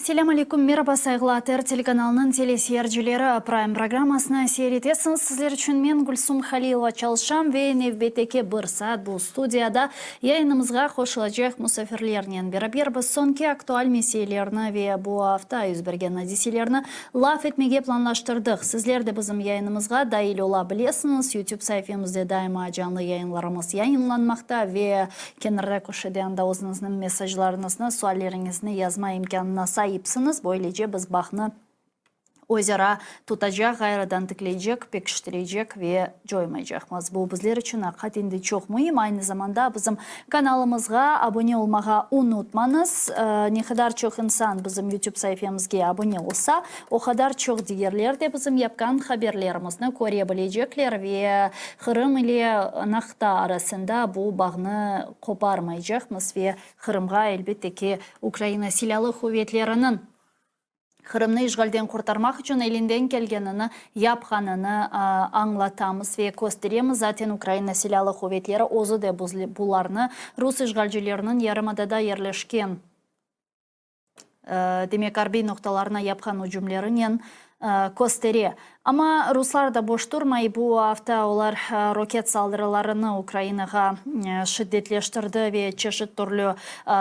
Selâm aleyküm, meraba, sayğılı ATR telekanalınıñ teleseyircileri! Prime programmasını seyir etesiñiz. Sizler içün men, Gülsum Halilova, çalışam ve nevbetteki bir saat bu studiyada yayınımızğa qoşulacaq musafirlernen beraber biz soñki aktual meselelerni ve bu afta yüz bergen adiselerni laf etmege planlaştırdıq. Sizler de bizim yayınımızğa dail ola bilesiñiz. YouTube saifemizde daima canlı yayınlarımız yayınlanmaqta ve Kenarda köşede anda özüñizniñ mesajlarıñıznı, sualleriñizni yazma imkânına saipsiñiz. Böylece biz bağnı özara tutacaq, ğayrıdan tikleycek, pekiştirecek ve coymaycaqmız. Bu bizler içün aqiqaten de çoq müim. Aynı zamanda bizim kanalımızğa abone olmağa unutmañız. Ne qadar çoq insan bizim YouTube saifemizge abone olsa, o qadar çoq digerler de bizim yapqan haberlerimizni köre bilecekler ve Qırım ile Naqta arasında bu bağnı qoparmaycaqmız ve Qırımğa, elbette ki, Ukraina Silâlı Quvetleriniñ Qırımnı işğalden qurtarmaq içün elinden kelgenini yapqanını añlatamız ve kösteremiz. Zaten Ukraina Silâlı Quvetleri özü de bularnı rus işğalcileriniñ yarımadada yerleşken, demek, arbiy noqtalarına yapqan ücümlerinen köstere. Amma ruslar da boş turmay, bu afta olar roket saldırılarını Ukrainağa şiddetleştirdi ve çeşit türlü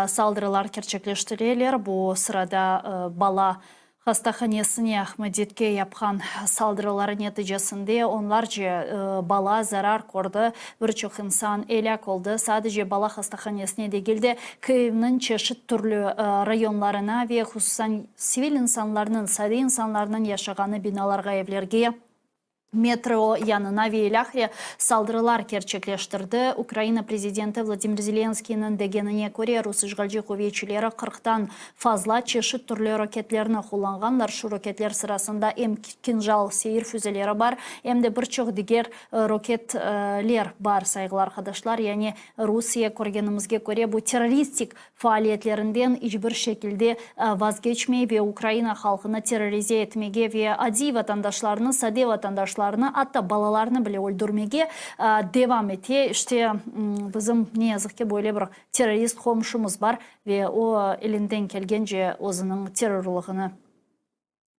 saldırılar kerçekleştireler, bu sırada bala Hastahanesine Ahmaditke yapqan saldırıları neticesinde onlarca bala zarar kördi, bir çoq insan elâk oldı. Sadece bala hastahanesine degil de, Kyivniñ çeşit türlü rayonlarına ve hususan sivil insanlarnıñ, sade insanlarnıñ yaşağanı binalarğa, evlerge, metro yanına ve ilâhre saldırılar kerçekleştirdi. Ukraina prezidenti Vladimir Zelenskıynıñ degenine köre, rus işğalci quvetçileri qırqtan fazla çeşit türlü roketlerni qullanğanlar. Şu roketler sırasında em Kinjal seyir füzeleri bar, em de bir çoq diger roketler bar, sayğılı arqadaşlar. Yani Rusiye, körgenimizge köre, bu terroristik faaliyetlerinden iç bir şekilde vazgeçmey ve Ukraina halqını terrorize etmege ve adiy vatandaşlarnı, sade vatandaşlarnı, atta balalarnı bile öldürmege devam ete. İşte, bizim, ne yazıq ki, böyle bir terrorist qomşumız bar ve o, elinden kelgence özüniñ terrorlığını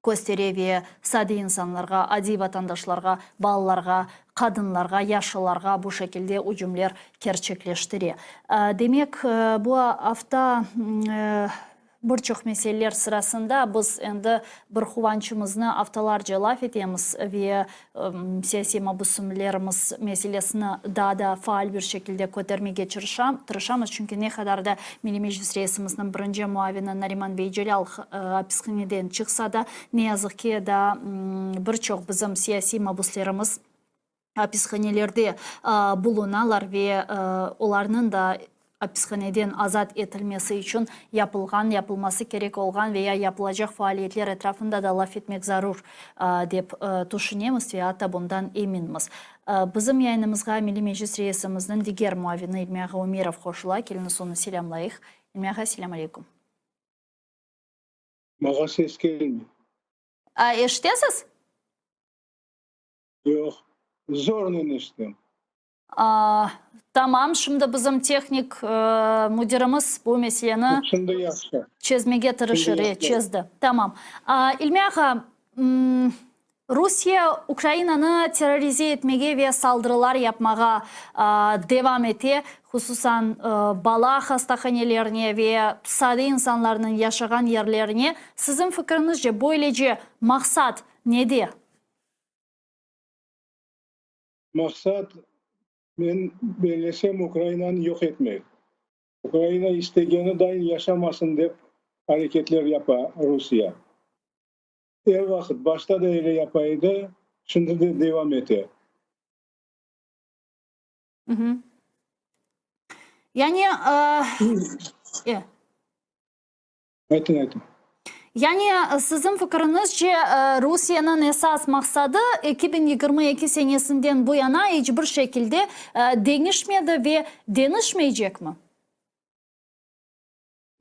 köstere ve sade insanlarğa, adiy vatandaşlarğa, balalarğa, qadınlarğa, yaşlılarğa bu şekilde ücümler kerçekleştire. Demek, bu afta bir çoq meseleler sırasında biz endi bir quvançımıznı aftalarca laf etemiz ve Siyasiy mabüslerimiz meselesini daa da faal bir şekilde kötermege tırışamız, çünki ne qadar da Milliy Meclis reisimizniñ birinci muavini Nariman bey Celâl apishaneden çıqsa da, ne yazıq ki, daa bir çoq bizim siyasiy mabüslerimiz apishanelerde bulunalar ve olarnıñ da apishaneden azat etilmesi içün yapılğan, yapılması kerek olğan veya yapılacaq faaliyetler etrafında da laf etmek zarur, dep tüşünemiz ve atta bundan eminmiz. Bizim yayınımızğa Milliy Meclis reisimizniñ diger muavini İlmi ağa Ümerov qoşula. Keliñiz onı selâmlayıq. İlmi ağa, selâm aleyküm. Maña ses kelmey. Eşitesiz? Yoq, zornen eşitem. Tamam, şimdi bizim tehnik müdirimiz bu meseleni Şimdi yahşı. çezmege tırışır, Şimdi yahşı. çezdi. Tamam. İlmi ağa, Rusiye Ukrainanı terrorize etmege ve saldırılar yapmağa devam ete, hususan bala hastahanelerine ve sade insanlarnıñ yaşağan yerlerine. Siziñ fikriñizce, böylece maqsat nede? Maqsat, men bellesem, Ukrainanı yoq etmek. Ukraina istegeni dayın yaşamasın dep areketler yapa Rusiye. Er vaqıt, başta da öyle yapa edi, şimdi de devam ete. Yani, Aytıñ, aytıñ. Yani, siziñ fikiriñizce, Rusiyeniñ esas maqsadı 2022 senesinden bu yana iç bir şekilde deñişmedi ve deñişmeycekmi?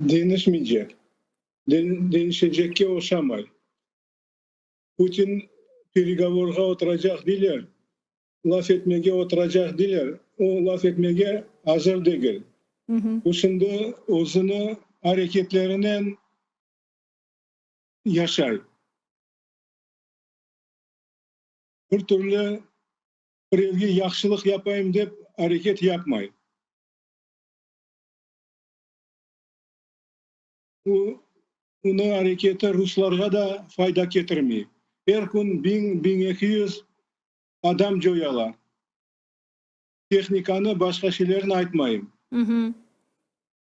Deñişmeycek. Deñişecekke oşamay. Putin peregovorğa oturacaq deyler, laf etmege oturacaq deyler, o laf etmege azır degil. O şimdi özüni areketlerinen. Yaşay. Bir türlü birevge yahşılıq yapayım dep areket yapmay. Bu, bunıñ areketi ruslarğa da fayda ketirmey. Er kün biñ, 1200 adam coyalar. Tehnikanı, başqa şeylerni aytmayım. Onıñ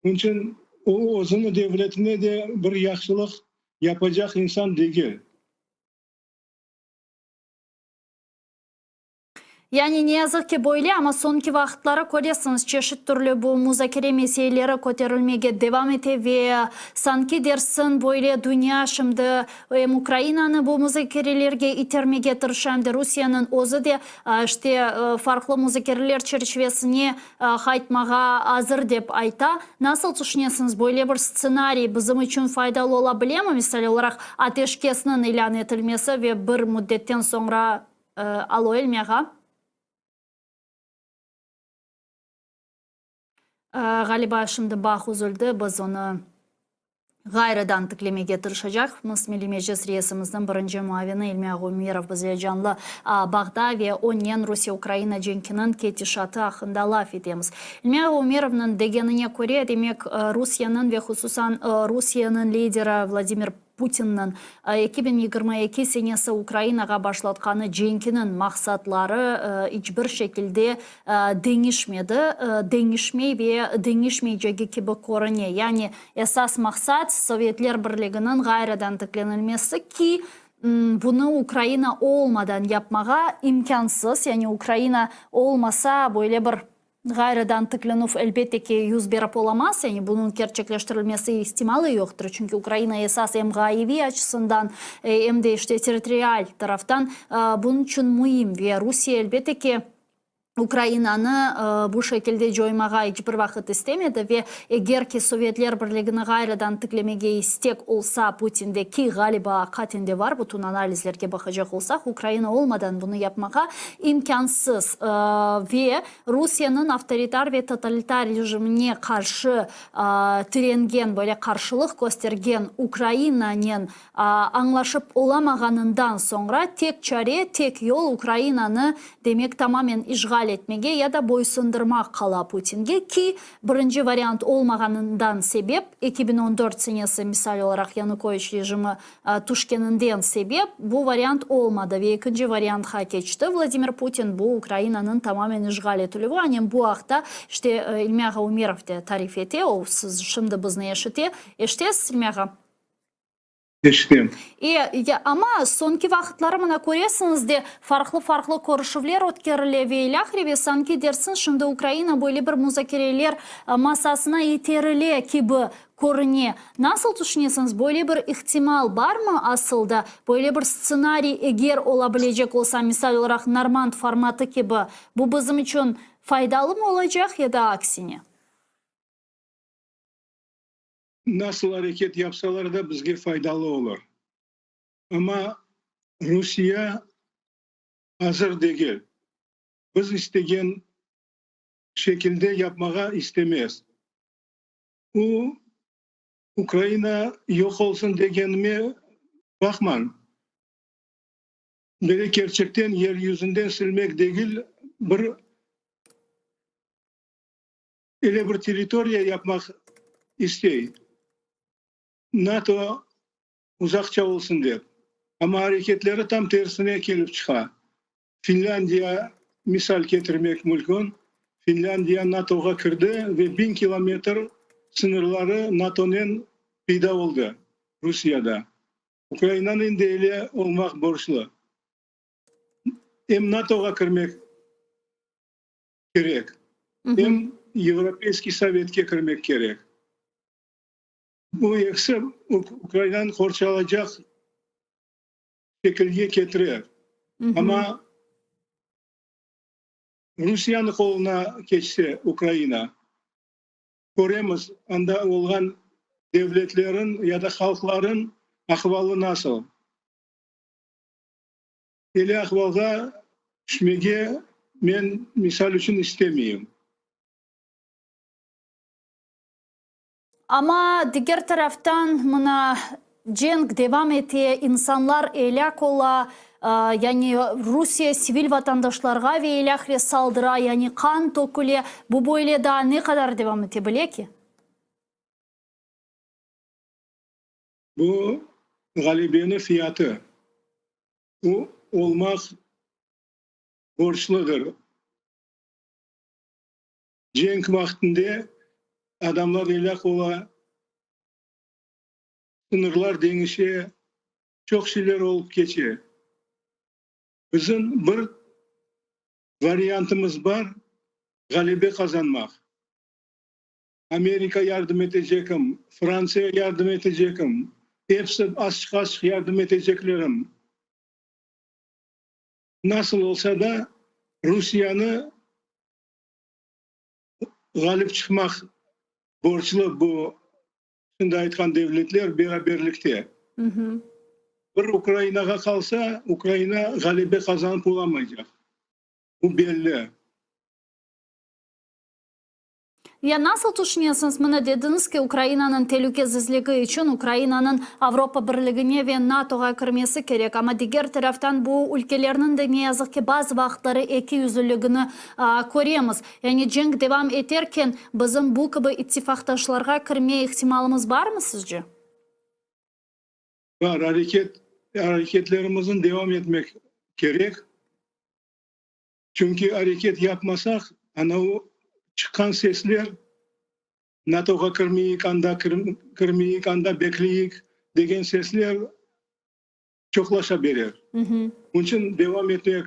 içün o, özüniñ devletine de bir yahşılıq yapacaq insan degil. Yani, ne yazıq ki, böyle, amma soñki vaqıtları, köresiñiz, çeşit türlü bu muzakere meseleleri köterilmege devam ete ve sanki dersiñ, böyle dünya şimdi em Ukrainanı bu muzakerelerge itermege tırışa, em de Rusiyeniñ özü de, işte, farqlı muzakereler çerçivesine qaytmağa azır dep ayta. Nasıl tüşünesiñiz, böyle bir stsenariy bizim içün faydalı ola bilemi, misal olaraq, ateşkesniñ ilân etilmesi ve bir müddetten soñra Alo, Elmi ağa? Ğaliba, şimdi bağ üzüldi, biz onı ğayrıdan tiklemege tırışacaqmız. Milliy Meclis reisimizniñ birinci muavini İlmi ağa Ümerov bizle canlı bağda ve onen Rusiye-Ukraina cenkiniñ ketişatı aqqında laf etemiz. İlmi ağa Ümerovnıñ degenine köre, demek, Rusiyeniñ ve hususan Rusiyeniñ lideri Vladimir Putinniñ 2022 senesi Ukrainağa başlatqanı cenkiniñ maqsatları iç bir şekilde deñişmedi, deñişmey ve deñişmeycegi kibi körüne. Yani esas maqsat, Sovetler Birliginiñ ğayrıdan tiklenilmesi ki, bunı Ukraina olmadan yapmağa imkânsız, yani Ukraina olmasa, böyle bir Ğayrıdan tiklenüv, elbette ki, yüz berip olamaz, yani bunıñ kerçekleştirilmesi ihtimalı yoqtır, çünki Ukraina esas em ğayeviy açısından, em de işte territorial taraftan bunıñ içün müim ve Rusiye, elbette ki, Ukrainanı bu şekilde coymağa iç bir vaqıt istemedi ve eger ki Sovetler Birligini ğayrıdan tiklemege istek olsa Putinde, ki, ğaliba, aqaten de var, bütün analizlerge baqacaq olsaq, Ukraina olmadan bunı yapmağa imkânsız ve Rusiyeniñ avtoritar ve totalitar rejimine qarşı tirengen, böyle qarşılıq köstergen Ukrainanen añlaşıp olamağanından soñra tek çare, tek yol Ukrainanı, demek, tamamen işğal etmege ya da boysundırmaq qala Putinge ki, birinci variant olmağanından sebep, 2014 senesi, misal olaraq, Yanukoviç rejimi tüşkeninden sebep bu variant olmadı ve ekinci variantqa keçti Vladimir Putin, bu Ukrainanıñ tamamen işğal etilüvi. Anem bu aqta işte İlmi ağa Ümerov de tarif ete, o siz şimdi bizni eşite. Eşitesiz, İlmi ağa? Eşitem. E, amma soñki vaqıtları mına köresiñiz de, farqlı-farqlı körüşüvler ötkerile ve ilâhre ve sanki dersiñ şimdi Ukraina böyle bir muzakereler masasına iterile kibi Körüne. Nasıl tüşünesiñiz, böyle bir ihtimal barmı asıl da? Böyle bir stsenariy eger ola bilecek olsa, misal olaraq normand formatı kibi, bu bizim içün faydalımı olacaq ya da aksine? Nasıl areket yapsalar da bizge faydalı olur. Amma Rusiye azır degil. Biz istegen şekilde yapmağa istemez. O, Ukraina yoq olsun degenime baqmañ. Böyle kerçekten yer yüzünden silmek degil, bir ele bir territoriya yapmaq istey. NATO uzaqça olsun dep. Amma areketleri tam tersine kelip çıqa. Finlândiya misal ketirmek mülkün. Finlândiya NATOğa kirdi ve 1000 kilometr sıñırları NATOnen peyda oldı Rusiyada. Ukrainanıñ de ele olmaq borclu. Em NATOğa kirmek kerek, em Yevropeyskiy Sovetke kirmek kerek. Bu ekisi Ukrainanı qorçalacaq şekilge ketirer. Amma Rusiyeniñ qoluna keçse Ukraina, köremiz, anda olğan devletlerin ya da halqların ahvalı nasıl. Ele ahvalğa tüşmege men, misal içün, istemeyim. Amma diger taraftan, mına. Cenk devam ete, insanlar elâk ola, yani Rusiye sivil vatandaşlarğa ve ilâhre saldıra, yani qan töküle. Bu böyle daa ne qadar devam ete bile ki? Bu ğalebeniñ fiyatı. Bu olmaq borcludır. Cenk vaqtında adamlar elâk ola. Sıñırlar deñişe, çoq şeyler olıp keçe. Bizim bir variantımız bar, ğalebe qazanmaq. Amerika yardım etecekim, Frantsiya yardım etecekim, episi azçıq-azçıq yardım eteceklerim. Nasıl olsa da, Rusiyeni ğalip çıqmaq borclu bu Şimdi aytqan devletler beraberlikte. Bir Ukrainağa qalsa, Ukraina ğalebe qazanıp olamaycaq. Bu belli. Ya nasıl tüşünesiñiz, mına dediñiz ki, Ukrainanıñ telükesizligi içün Ukrainanıñ Avropa Birligine ve NATOğa kirmesi kerek, amma diger taraftan bu ülkelerniñ de ne yazıq ki bazı vaqıtları ekiyüzlüligini köremiz. Yani cenk devam eterken, bizim bu kibi ittifaqdaşlarğa kirme ihtimalımız barmı sizce? Bar, areket, areketlerimizin devam etmek kerek. Çünki areket yapmasaq, ana o çıqqan sesler, NATOğa kirmeyik, anda kirmeyik, anda bekleyik degen sesler çoqlaşa berer. Onıñ içün devam etmek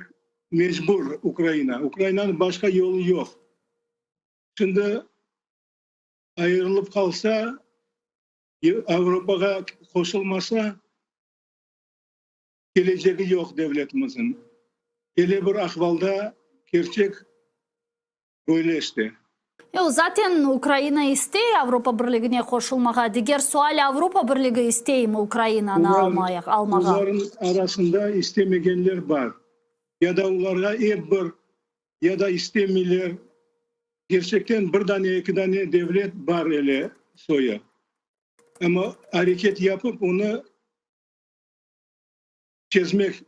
mecbur Ukraina. Ukrainanıñ başqa yolu yoq. Şimdi ayırılıp qalsa, Avropağa qoşulmasa, kelecegi yoq devletimizniñ. Ele bir ahvalda kerçek Böyle işte. Yoq, zaten Ukraina istey Avropa Birligine qoşulmağa. Diger sual, Avropa Birligi isteymi Ukrainanı almağa? Olarnıñ arasında istemegenler bar. Ya da olarğa ep bir, ya da istemeyler. Kerçekten bir dane, eki dane devlet bar ele soyu. Amma areket yapıp onı çezmek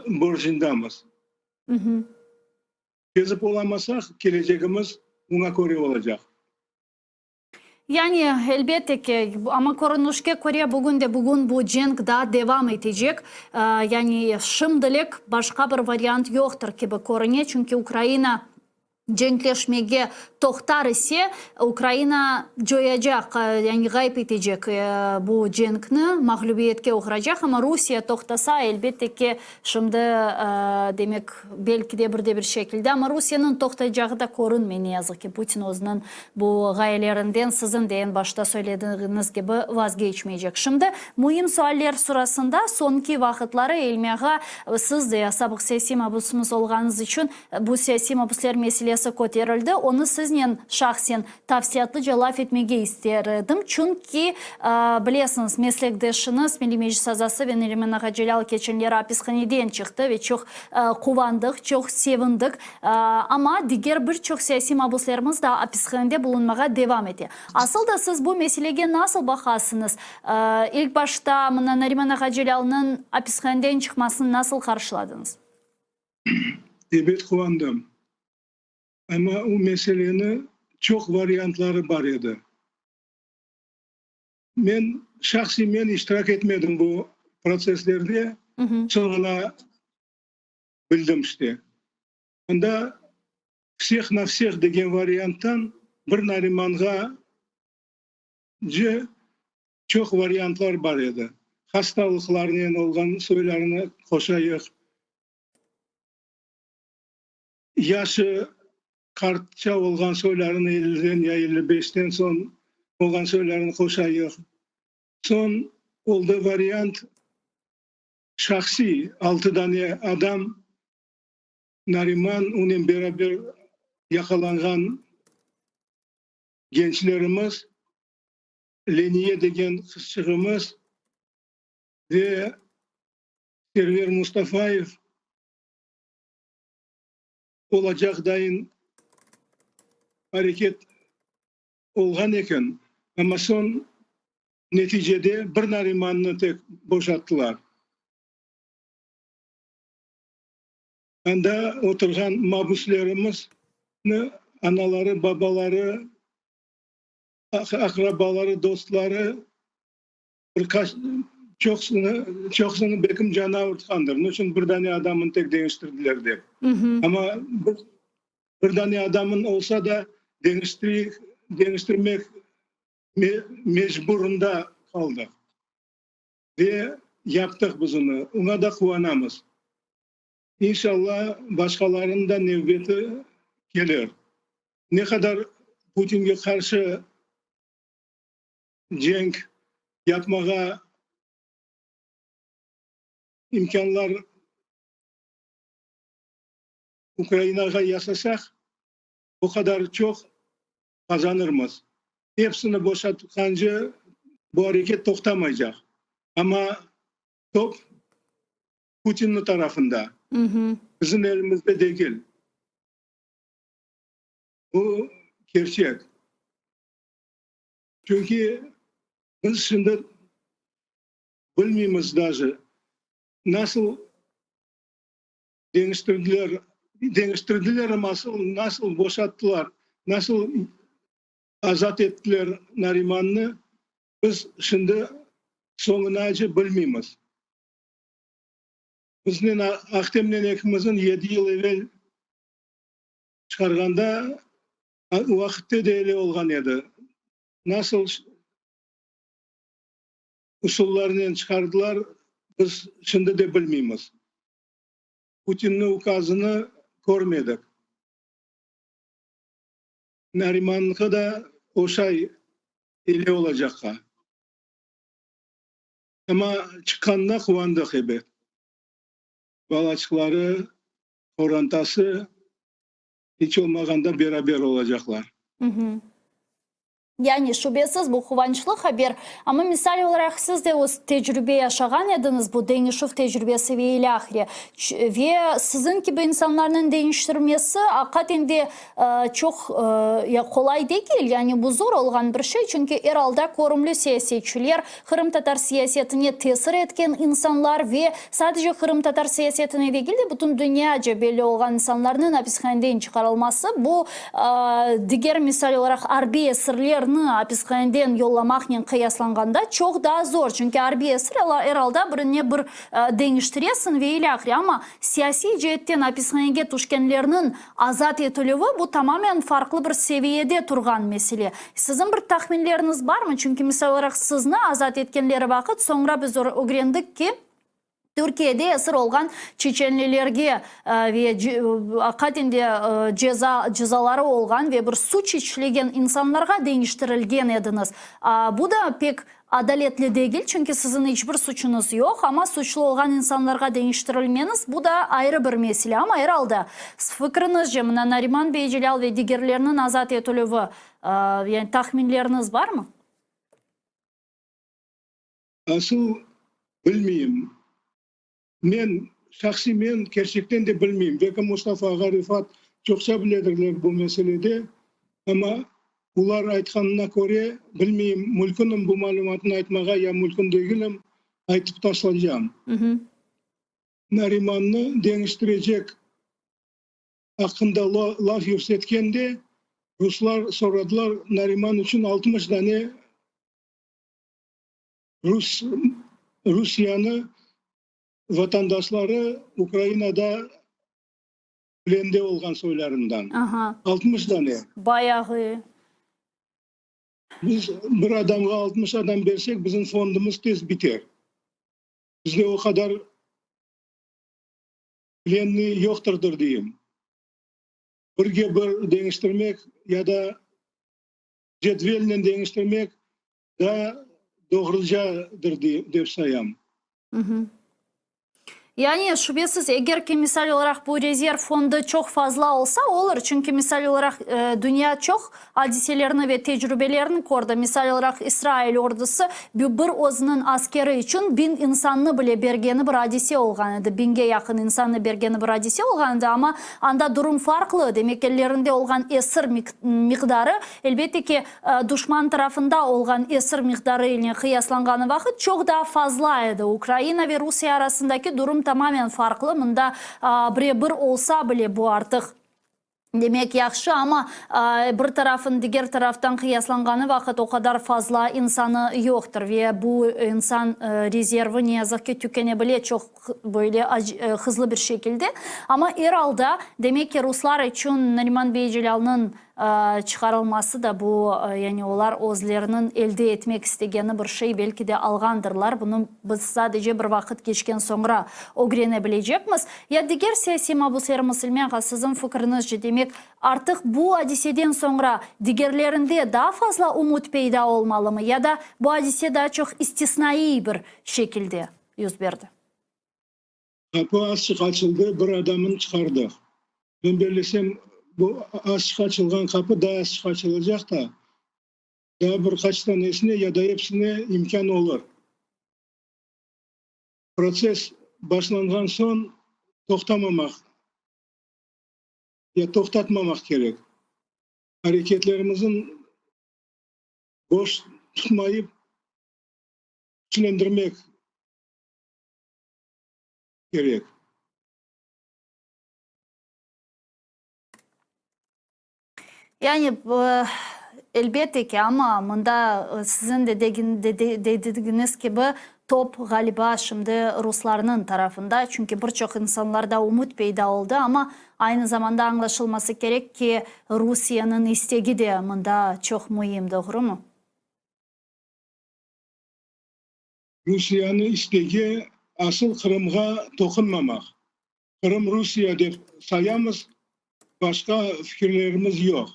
borcundamız. Çezip olamasaq, kelecegimiz buña köre olacaq. Yani, elbette ki, amma körünişke köre, bugün de bugün bu cenk daa devam etecek. Yani, şimdilik başqa bir variant yoqtır kibi körüne, çünki Ukraina Cenkleşmege toqtar ise, Ukraina coyacaq, yani ğayıp etecek bu cenkni, mağlübiyetke oğracaq. Amma Rusiye toqtasa, elbette ki, şimdi, demek, belki de bir de bir şekilde, amma Rusiyeniñ toqtayacağı da körünmey, ne yazıq ki, Putin özüniñ bu ğayelerinden, siziñ de eñ başta söylediğiñiz kibi, vazgeçmeycek. Şimdi müim sualler sırasında soñki vaqıtları İlmi ağa, siz de sabıq siyasiy mabüsimiz olğanıñız içün, Bu siyasiy mabüsler meselesi köterildi, onı siznen şahsen tafsilâtlıca laf etmege ister edim, çünki, bilesiñiz, meslekdeşiñiz, Milliy Meclis azası ve Neriman ağa Celâl keçenleri apishaneden çıqtı ve çoq quvandıq, çoq sevindik. Amma diger bir çoq siyasiy mabüslerimiz daa apishanede bulunmağa devam ete. Asıl da siz bu meselege nasıl baqasıñız? İlk başta mına Nariman ağa Celâlnıñ apishaneden çıqmasını nasıl qarşıladıñız? Ebet quvandım. Amma o meseleni çoq variantları bar edi. Men şahsiy men iştirak etmedim bu protsesslerde, soñuna bildim işte. Anda vseh na vseh degen varianttan bir Narimanğa çoq variantlar bar edi. Hastalıqlarnen olğan soylarını qoşayıq. Yaşı qartça olğan soylarını elliden ya 55-ten soñ olğan soylarını qoşayıq. Soñ oldı variant şahsiy altı dane adam Nariman onen beraber yaqalanğan gençlerimiz, Leniye degen qızçığımız ve Server Mustafayev olacaq dayın areket olğan eken, amma soñ. Neticede bir Narimannı tek boşattılar. Anda oturğan mabüslerimizni anaları, babaları, aqrabaları, dostları bir qaç, çoqsını, çoqsını belkim canı avurtqandır. Onıñ içün bir dane adamını tek deñiştirdiler dep. Amma bir, bir dane adamın olsa da deñiştirmek mecburında qaldıq. Ve yaptıq biz onı. Oña da quvanamız. İnşallah, başqalarınıñ da nevbeti kelir. Ne qadar Putinge qarşı cenk yapmağa imkânlar Ukrainağa yasasaq, o qadar çoq qazanırmız. Epsini boşatqance bu areket toqtamaycaq. Amma top Putinniñ tarafında, bizim elimizde degil. Bu kerçek. Çünki biz şimdi bilmeymiz daje, nasıl deñiştirdiler, deñiştirdiler amma asıl nasıl boşattılar, nasıl azat ettiler Narimannı, biz şimdi soñunace bilmeymiz. Biznen Ahtemnen ekimizin yedi yıl evel çıqarğanda, o vaqıtte de öyle olğan edi. Nasıl usullarnen çıqardılar, biz şimdi de bilmeymiz. Putinniñ ukazını körmedik. Narimannıqı da oşay ele olacaqqa. Amma çıqqanına quvandıq, ebet. Balaçıqları, qorantası iç olmağanda beraber olacaqlar. Yani, şübesiz, bu quvançlı haber. Amma, misal olaraq, siz de öz tecrübe yaşağan ediñiz, bu deñişüv tecrübesi ve ilâhre. Ve siziñ kibi insanlarnıñ deñiştirmesi aqaten de çoq qolay degil, yani bu zor olğan bir şey, çünki er alda körümli siyasetçiler, qırımtatar siyasetine tesir etken insanlar ve sadece qırımtatar siyasetine degil de, bütün dünyaca belli olğan insanlarnıñ apishaneden çıqarılması, bu, diger misal olaraq, arbiy esirlerni apishaneden yollamaqnen qıyaslanğanda çoq daa zor, çünki arbiy esir er alda birine bir deñiştiresiñ ve ilâhre, amma siyasiy ceetten apishanege tüşkenlerniñ azat etilüvi, bu tamamen farqlı bir seviyede turğan mesele. Siziñ bir tahminleriñiz barmı? Çünki, misal olaraq, sizni azat etkenleri vaqıt, soñra biz ögrendik ki, Türkiyede esir olğan çeçenlilerge ve aqaten de ceza cezaları olğan ve bir suç işlegen insanlarğa deñiştirilgen ediñiz. Bu da pek Adaletli degil, çünki siziñ iç bir suçuñız yoq, amma suçlu olğan insanlarğa deñiştirilmeñiz, bu da ayrı bir mesele. Amma er alda, fikriñizce, mına Nariman bey Celâl ve digerleriniñ azat etilüvi, yani tahminleriñiz barmı? Asıl bilmeyim. Men, şahsiy men, kerçekten de bilmeyim. Belki Mustafa ağa, Refat çoqça biledirler bu meselede, amma olar aytqanına köre, bilmeyim, mülkünim bu malümatnı aytmağa ya mülkün degilim, aytıp taşlaycam. Narimannı deñiştirecek aqqında laf yürsetkende, ruslar soradılar, Nariman içün 60 dane Rus, Rusiyanı vatandaşları Ukrainada plende olğan soylarından. Aha. 60 dane. Bayağı. Biz bir adamğa 60 adam bersek, bizim fondumız tez biter. Bizde o qadar plenniy yoqtırdır deyim. Birge bir deñiştirmek ya da cedvelnen deñiştirmek daa doğrucadır dep sayam. Yani, şübesiz, eger ki, misal olaraq, bu rezerv fondu çoq fazla olsa, olur, çünki, misal olaraq, dünya çoq adiselerni ve tecrübelerni kördi. Misal olaraq, İsrail ordusı bir özüniñ askeri içün biñ insannı bile bergeni bir adise olğan edi, biñge yaqın insannı bergeni bir adise olğan edi, amma anda durum farqlı, demek, ellerinde olğan esir miqdarı, elbette ki, Duşman tarafında olğan esir miqdarı ile qıyaslanğanı vaqıt çoq daa fazla edi. Ukraina ve Rusiye arasındaki durum tamamen farqlı, mında bire-bir olsa bile bu artıq, demek, yahşı, amma bir tarafın diger taraftan qıyaslanğanı vaqıt o qadar fazla insanı yoqtır ve bu insan rezervi, ne yazıq ki, tükene bile çoq böyle hızlı bir şekilde. Amma er alda, demek ki, ruslar içün Nariman bey Celâlnıñ çıqarılması da bu, yani olar özleriniñ elde etmek istegeni bir şey belki de alğandırlar, bunı biz sadece bir vaqıt keçken soñra ögrene bilecekmiz. Ya diger siyasiy mabuslerimiz, İlmi ağa, siziñ fikriñizce, demek, artıq bu adiseden soñra digerlerinde daa fazla ümüt peyda olmalımı ya da bu adise daa çoq istisnaiy bir şekilde yüz berdi? Qapı azçıq açıldı, bir adamını çıqardıq. Men bellesem, bu azçıq açılğan qapı daa azçıq açılacaq da, daa bir qaç tanesine ya da epsine imkân olur. Protsess başlanğan soñ toqtamamaq ya toqtatmamaq kerek. Areketlerimizin boş tutmayıp, küçlendirmek kerek. Yani, elbette ki, amma mında siziñ de dedigiñiz kibi, top, ğaliba, şimdi ruslarnıñ tarafında, çünki bir çoq insanlarda ümüt peyda oldı, amma aynı zamanda añlaşılması kerek ki, Rusiyeniñ istegi de mında çoq müim, doğrumı? Rusiyeniñ istegi asıl Qırımğa toqunmamaq. Qırım Rusiye dep sayamız, başqa fikirlerimiz yoq.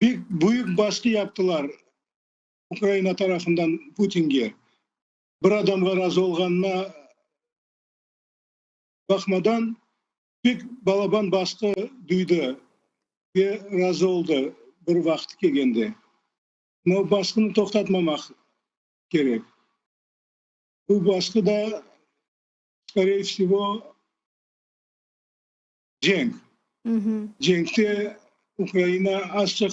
Pek büyük basqı yaptılar Ukraina tarafından Putinge. Bir adamğa razı olğanına baqmadan, pek balaban basqı duydı ve razı oldı bir vaqtı kelgende. No basqını toqtatmamaq kerek. Bu basqı da, skoreye vsego, cenk. Cenkte Ukraina azçıq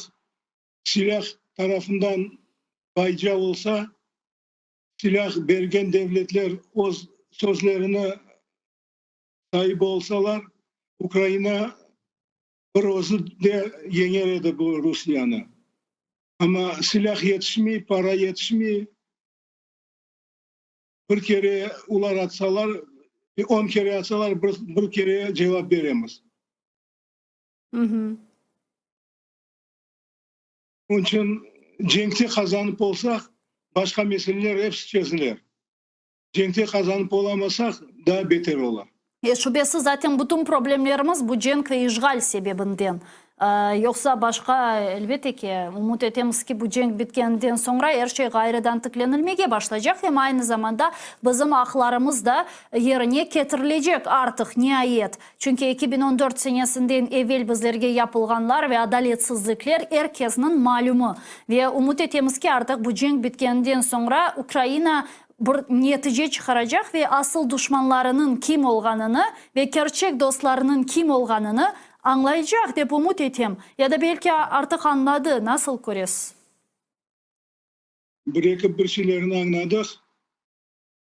silâh tarafından bayca olsa, silâh bergen devletler öz sözlerini saip olsalar, Ukraina bir özü de yeñer edi bu Rusiyeni. Amma silâh yetişmey, para yetişmey. Bir kere olar atsalar, on kere atsalar, bir kere cevap beremiz. Onıñ içün cenkte qazanıp olsaq, başqa meseleler episi çezilir. Cenkte qazanıp olamasaq, daa beter olar. Şübesiz, zaten bütün problemlerimiz bu cenk ve işğal sebebinden. Yoqsa başqa, elbette ki, ümüt etemiz ki, bu cenk bitkeninden soñra er şey ğayrıdan tiklenilmege başlaycaq, em aynı zamanda bizim aqlarımız da yerine ketirilecek artıq, niayet. Çünki 2014 senesinden evel bizlerge yapılğanlar ve adaletsizlikler er kesniñ malümı. Ve ümüt etemiz ki, artıq bu cenk bitkeninden soñra Ukraina bir netice çıqaracaq ve asıl duşmanlarınıñ kim olğanını ve kerçek dostlarınıñ kim olğanını añlaycaq, dep ümüt etem. Ya da belki artıq añladı, nasıl köresiz? Bir-eki bir şeylerni añladıq,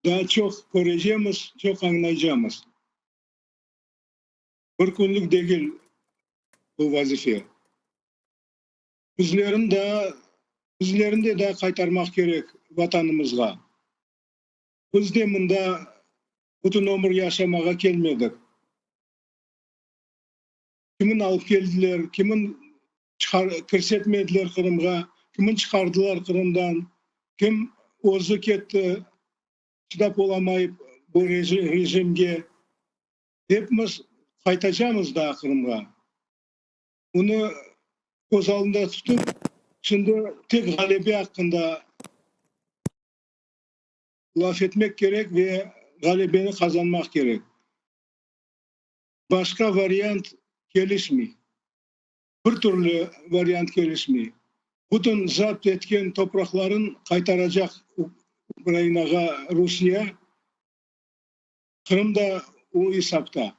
daa çoq körecemiz, çoq añlaycamız. Bir künlük degil bu vazife. Bizlerin daa, bizlerin de daa qaytarmaq kerek Vatanımızğa. Biz de mında bütün ömür yaşamağa kelmedik. Kimin alıp keldiler, kimin çıqar, kirsetmediler Qırımğa, kimin çıqardılar Qırımdan, kim özü ketti, çıdap olamayıp bu rejimge. Hepimiz qaytacamız daa Qırımğa. Bunı köz aldında tutıp, şimdi tek ğalebe aqqında laf etmek kerek ve. Ğalebeni qazanmaq kerek. Başqa variant kelişmey. Bir türlü variant kelişmey. Bütün zapt etken topraqların qaytaracaq Ukrainağa Rusiye, Qırım da o esapta.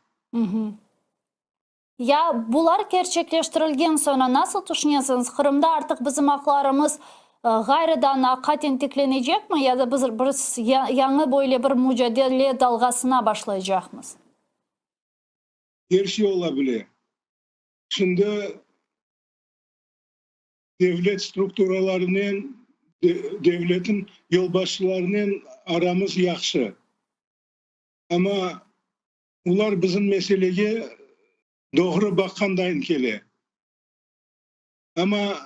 Ya bular kerçekleştirilgen soñra nasıl tüşünesiñiz, Qırımda artıq bizim aqlarımız ğayrıdan aqaten tiklenecekmi ya da biz bir yañı böyle bir mucadele dalğasına başlaycaqmız? Er şey ola bile. Şimdi devlet strukturalarınen, devletniñ yolbaşçılarınen aramız yahşı. Amma olar bizim meselege doğru baqqandayın kele. Amma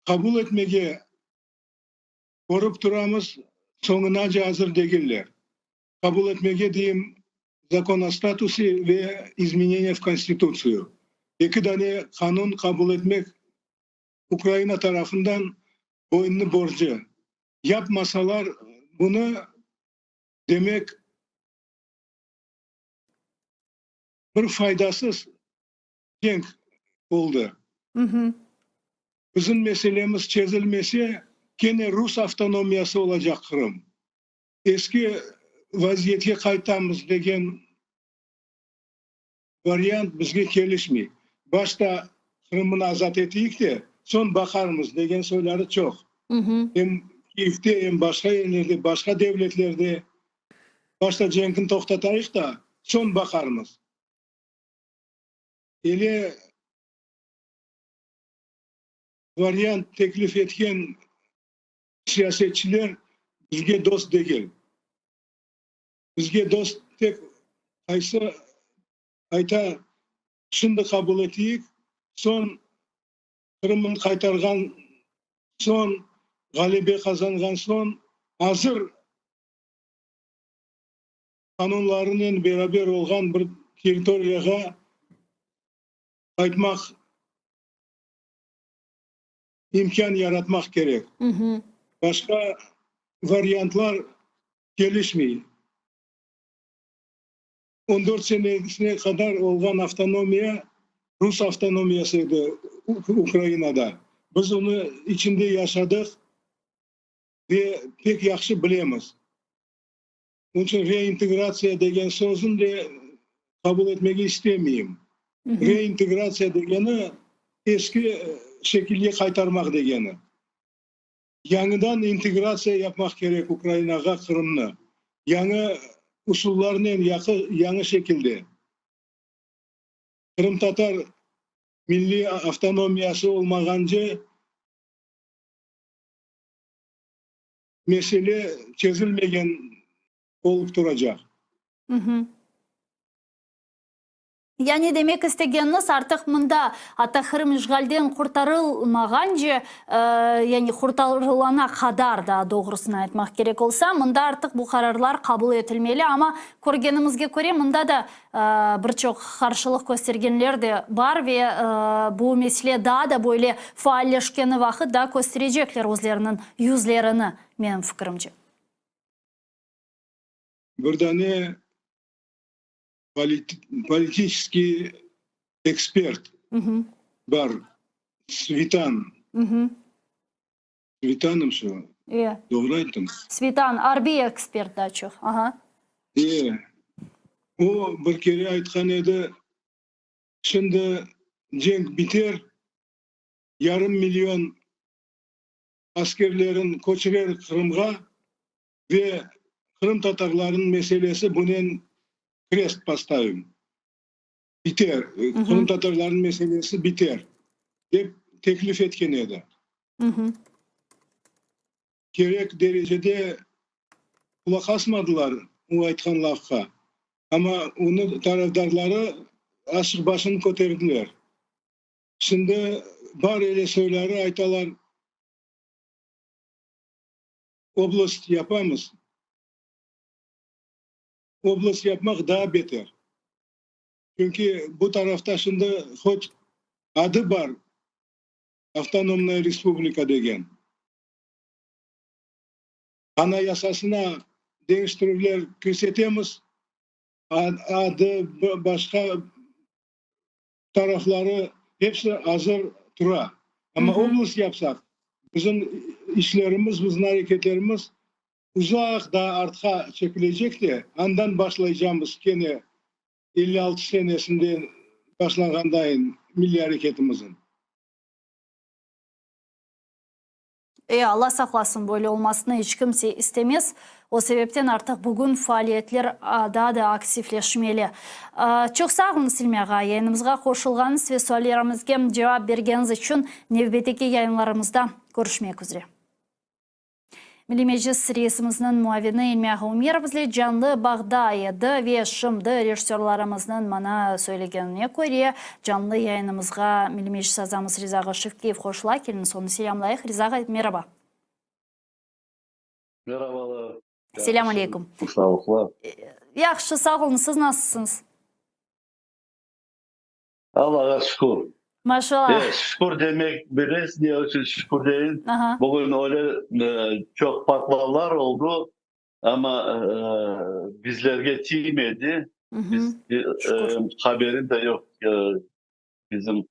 qabul etmege, körip turamız, soñunace azır degiller. Qabul etmege deyim, Zakon o statuse ve izmeneniya v Konstitutsiyu, eki dane qanun qabul etmek Ukraina tarafından boyunnı borcı. Yapmasalar bunı, demek, bir faydasız cenk oldı. Bizim meselemiz çezilmese, kene rus avtonomiyası olacaq Qırım. Eski vaziyetke qaytamız degen variant bizge kelişmey. Başta Qırımnı azat eteyik de, soñ baqarmız degen soyları çoq. Em Kiyevde, em başqa yerlerde, başqa devletlerde başta cenkni toqtatayıq da, soñ baqarmız. Ele variant teklif etken siyasetçiler bizge dost degil. Bizge dost tek qaysı ayta, şimdi qabul eteyik, soñ Qırımnı qaytarğan soñ, ğalebe qazanğan soñ azır qanunlarınen beraber olğan bir territoriyağa qaytmaq imkân yaratmaq kerek. Başqa variantlar kelişmey. On dört senesine qadar olğan avtonomiya rus avtonomiyası edi Ukrainada. Biz onı içinde yaşadıq ve pek yahşı bilemiz. Onıñ içün reintegratsiya degen sözüni de qabul etmege istemeyim. Reintegratsiya degeni eski şekilge qaytarmaq degeni. Yañıdan integratsiya yapmaq kerek Ukrainağa Qırımnı. Yañı usullarnen, yañı şekilde. Qırımtatar milliy avtonomiyası olmağance mesele çezilmegen olıp turacaq. Yani demek istegeniñiz, artıq mında, atta Qırım işğalden qurtarılmağance, yani qurtarılana qadar, daa doğrusını aytmaq kerek olsa, mında artıq bu qararlar qabul etilmeli, amma körgenimizge köre, mında da bir çoq qarşılıq köstergenler de bar ve bu mesele daa da böyle faalleşkeni vaqıt daa kösterecekler özleriniñ yüzlerini, menim fikirimce. Bir dane politiçeskiy ekspert bar, Svitan. Svitanım şu, doğru ayttım? Svitan, arbiy ekspert daa çoq. Aha. E, o bir kere aytqan edi, şimdi cenk biter, yarım million askerlerin köçürer Qırımğa ve qırımtatarlarnıñ meselesi bunen krest postavim, biter, qırımtatarlarnıñ meselesi biter, dep teklif etken edi. Kerek derecede qulaq asmadılar o aytqan lafqa, amma onıñ tarafdarları azçıq başını köterdiler. Şimdi bar ele soyları aytalar, Oblast yapamız. Oblast yapmaq daa beter. Çünki bu tarafta şimdi hoç adı bar, Avtonomnaya respublika degen. Anayasasına. Deñiştirüvler kirsetemiz, adı, başqa tarafları hepsi azır tura. Amma oblast yapsaq, bizim işlerimiz, bizim areketlerimiz uzaq daa artqa çekilecek de, andan başlaycamız kene 56 senesinde başlanğandayın milliy areketimizin. E, Alla saqlasın, böyle olmasını iç kimse istemez. O sebepten artıq bugün faaliyetler daa da aktivleşmeli. Çoq sağ oluñız, İlmi ağa, yayınımızğa qoşulğanıñız ve suallerimizge cevap bergeniñiz içün. Nevbetteki yayınlarımızda körüşmek üzre. Milliy Meclis reisimizniñ muavini İlmi ağa Ümerov bizle canlı bağda edi ve şimdi rejissörlarımıznıñ maña söylegenine köre, canlı yayınımızğa Milliy Meclis azamız Riza ağa Şevkiyev qoşula. Keliñiz, onı selâmlayıq. Riza ağa, meraba. Merabalar. Selâm aleyküm. Sağlıqlar. Yahşı, sağ oluñ. Siz nasılsıñız? Allağa şükür. Maşallah. E, şükür demek bilesiz ne içün şükür deyin? Bugün öyle çoq patlavlar oldu, amma bizlerge tiymedi. Biz, haberim de yoq, bizim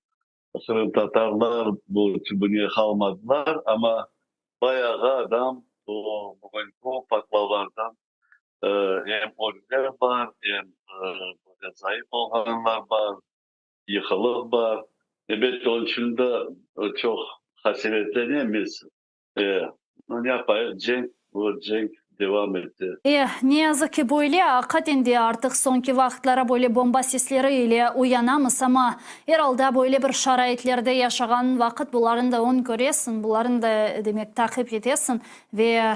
qırımtatarlar bu tübüne qalmadılar, amma bayağı adam o bugünki patlavlardan Em ölüler bar, em böyle zayıf olğanlar bar, yıqılıq bar. Elbette, onıñ içün de çoq qasevetlenemiz. Ne yapayıq, cenk, bu cenk devam ete. E, ne yazıq ki, böyle, aqiqaten de artıq soñki vaqıtları böyle bomba sesleri ile uyanamız, amma er alda böyle bir şaraitlerde yaşağan vaqıt bularnı da öñ köresiñ, bularnı da, demek, taqip etesiñ ve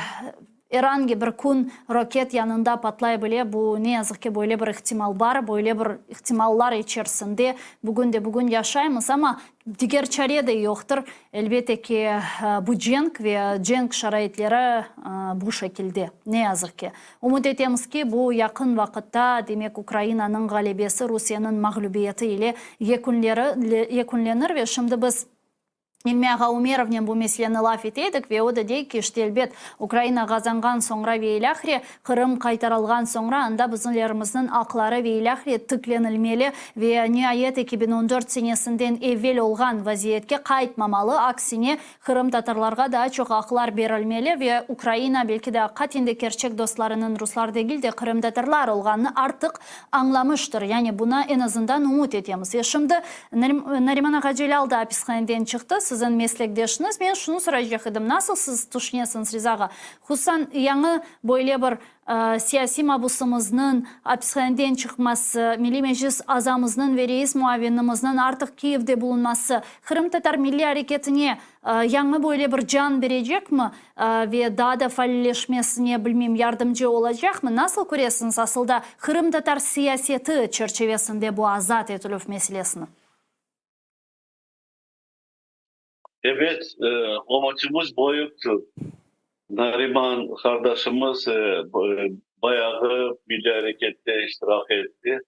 Er angi bir kün roket yanında patlay bile, bu, ne yazıq ki, böyle bir ihtimal bar, böyle bir ihtimallar içerisinde bugün de bugün yaşaymız, amma diger çare de yoqtır. Elbette ki, bu cenk ve cenk şaraitleri bu şekilde, ne yazıq ki. Ümüt etemiz ki, bu yaqın vaqıtta, demek, Ukrainanıñ ğalebesi Rusiyeniñ mağlübiyeti ile yekünlenir ve şimdi biz İlmi ağa Umerovnen bu meseleni laf ete edik ve o da dey ki, işte, elbet, Ukraina qazanğan soñra ve ilâhre, Qırım qaytarılğan soñra anda bizimlerimizniñ aqları ve ilâhre tiklenilmeli ve niayet 2014 senesinden evel olğan vaziyetke qaytmamalı, aksine, qırımtatarlarğa daa çoq aqlar berilmeli ve Ukraina, belki de, aqiqaten de kerçek dostlarınıñ ruslar degil de, qırımtatarlar olğanını artıq añlamıştır. Yani buna eñ azından ümüt etemiz. Ve şimdi Nariman ağa Celâl da apishaneden çıqtı, siziñ meslekdeşiñiz. Men şunı soraycaq edim, nasıl siz tüşünesiñiz, Riza ağa, hususan yañı böyle bir siyasiy mabusımıznıñ apishaneden çıqması, Milliy Meclis azamıznıñ ve reis muavinimizniñ artıq Kiyevde bulunması qırımtatar milliy areketine Yañı böyle bir can berecekmi ve daa da falleşmesine, bilmeyim, yardımcı olacaqmı? Nasıl köresiñiz asıl da qırımtatar siyaseti çerçevesinde bu azat etilüv meselesini? Ebet, ümütimiz böyüktir. Nariman qardaşımız bayağı milliy arekette iştirak etti,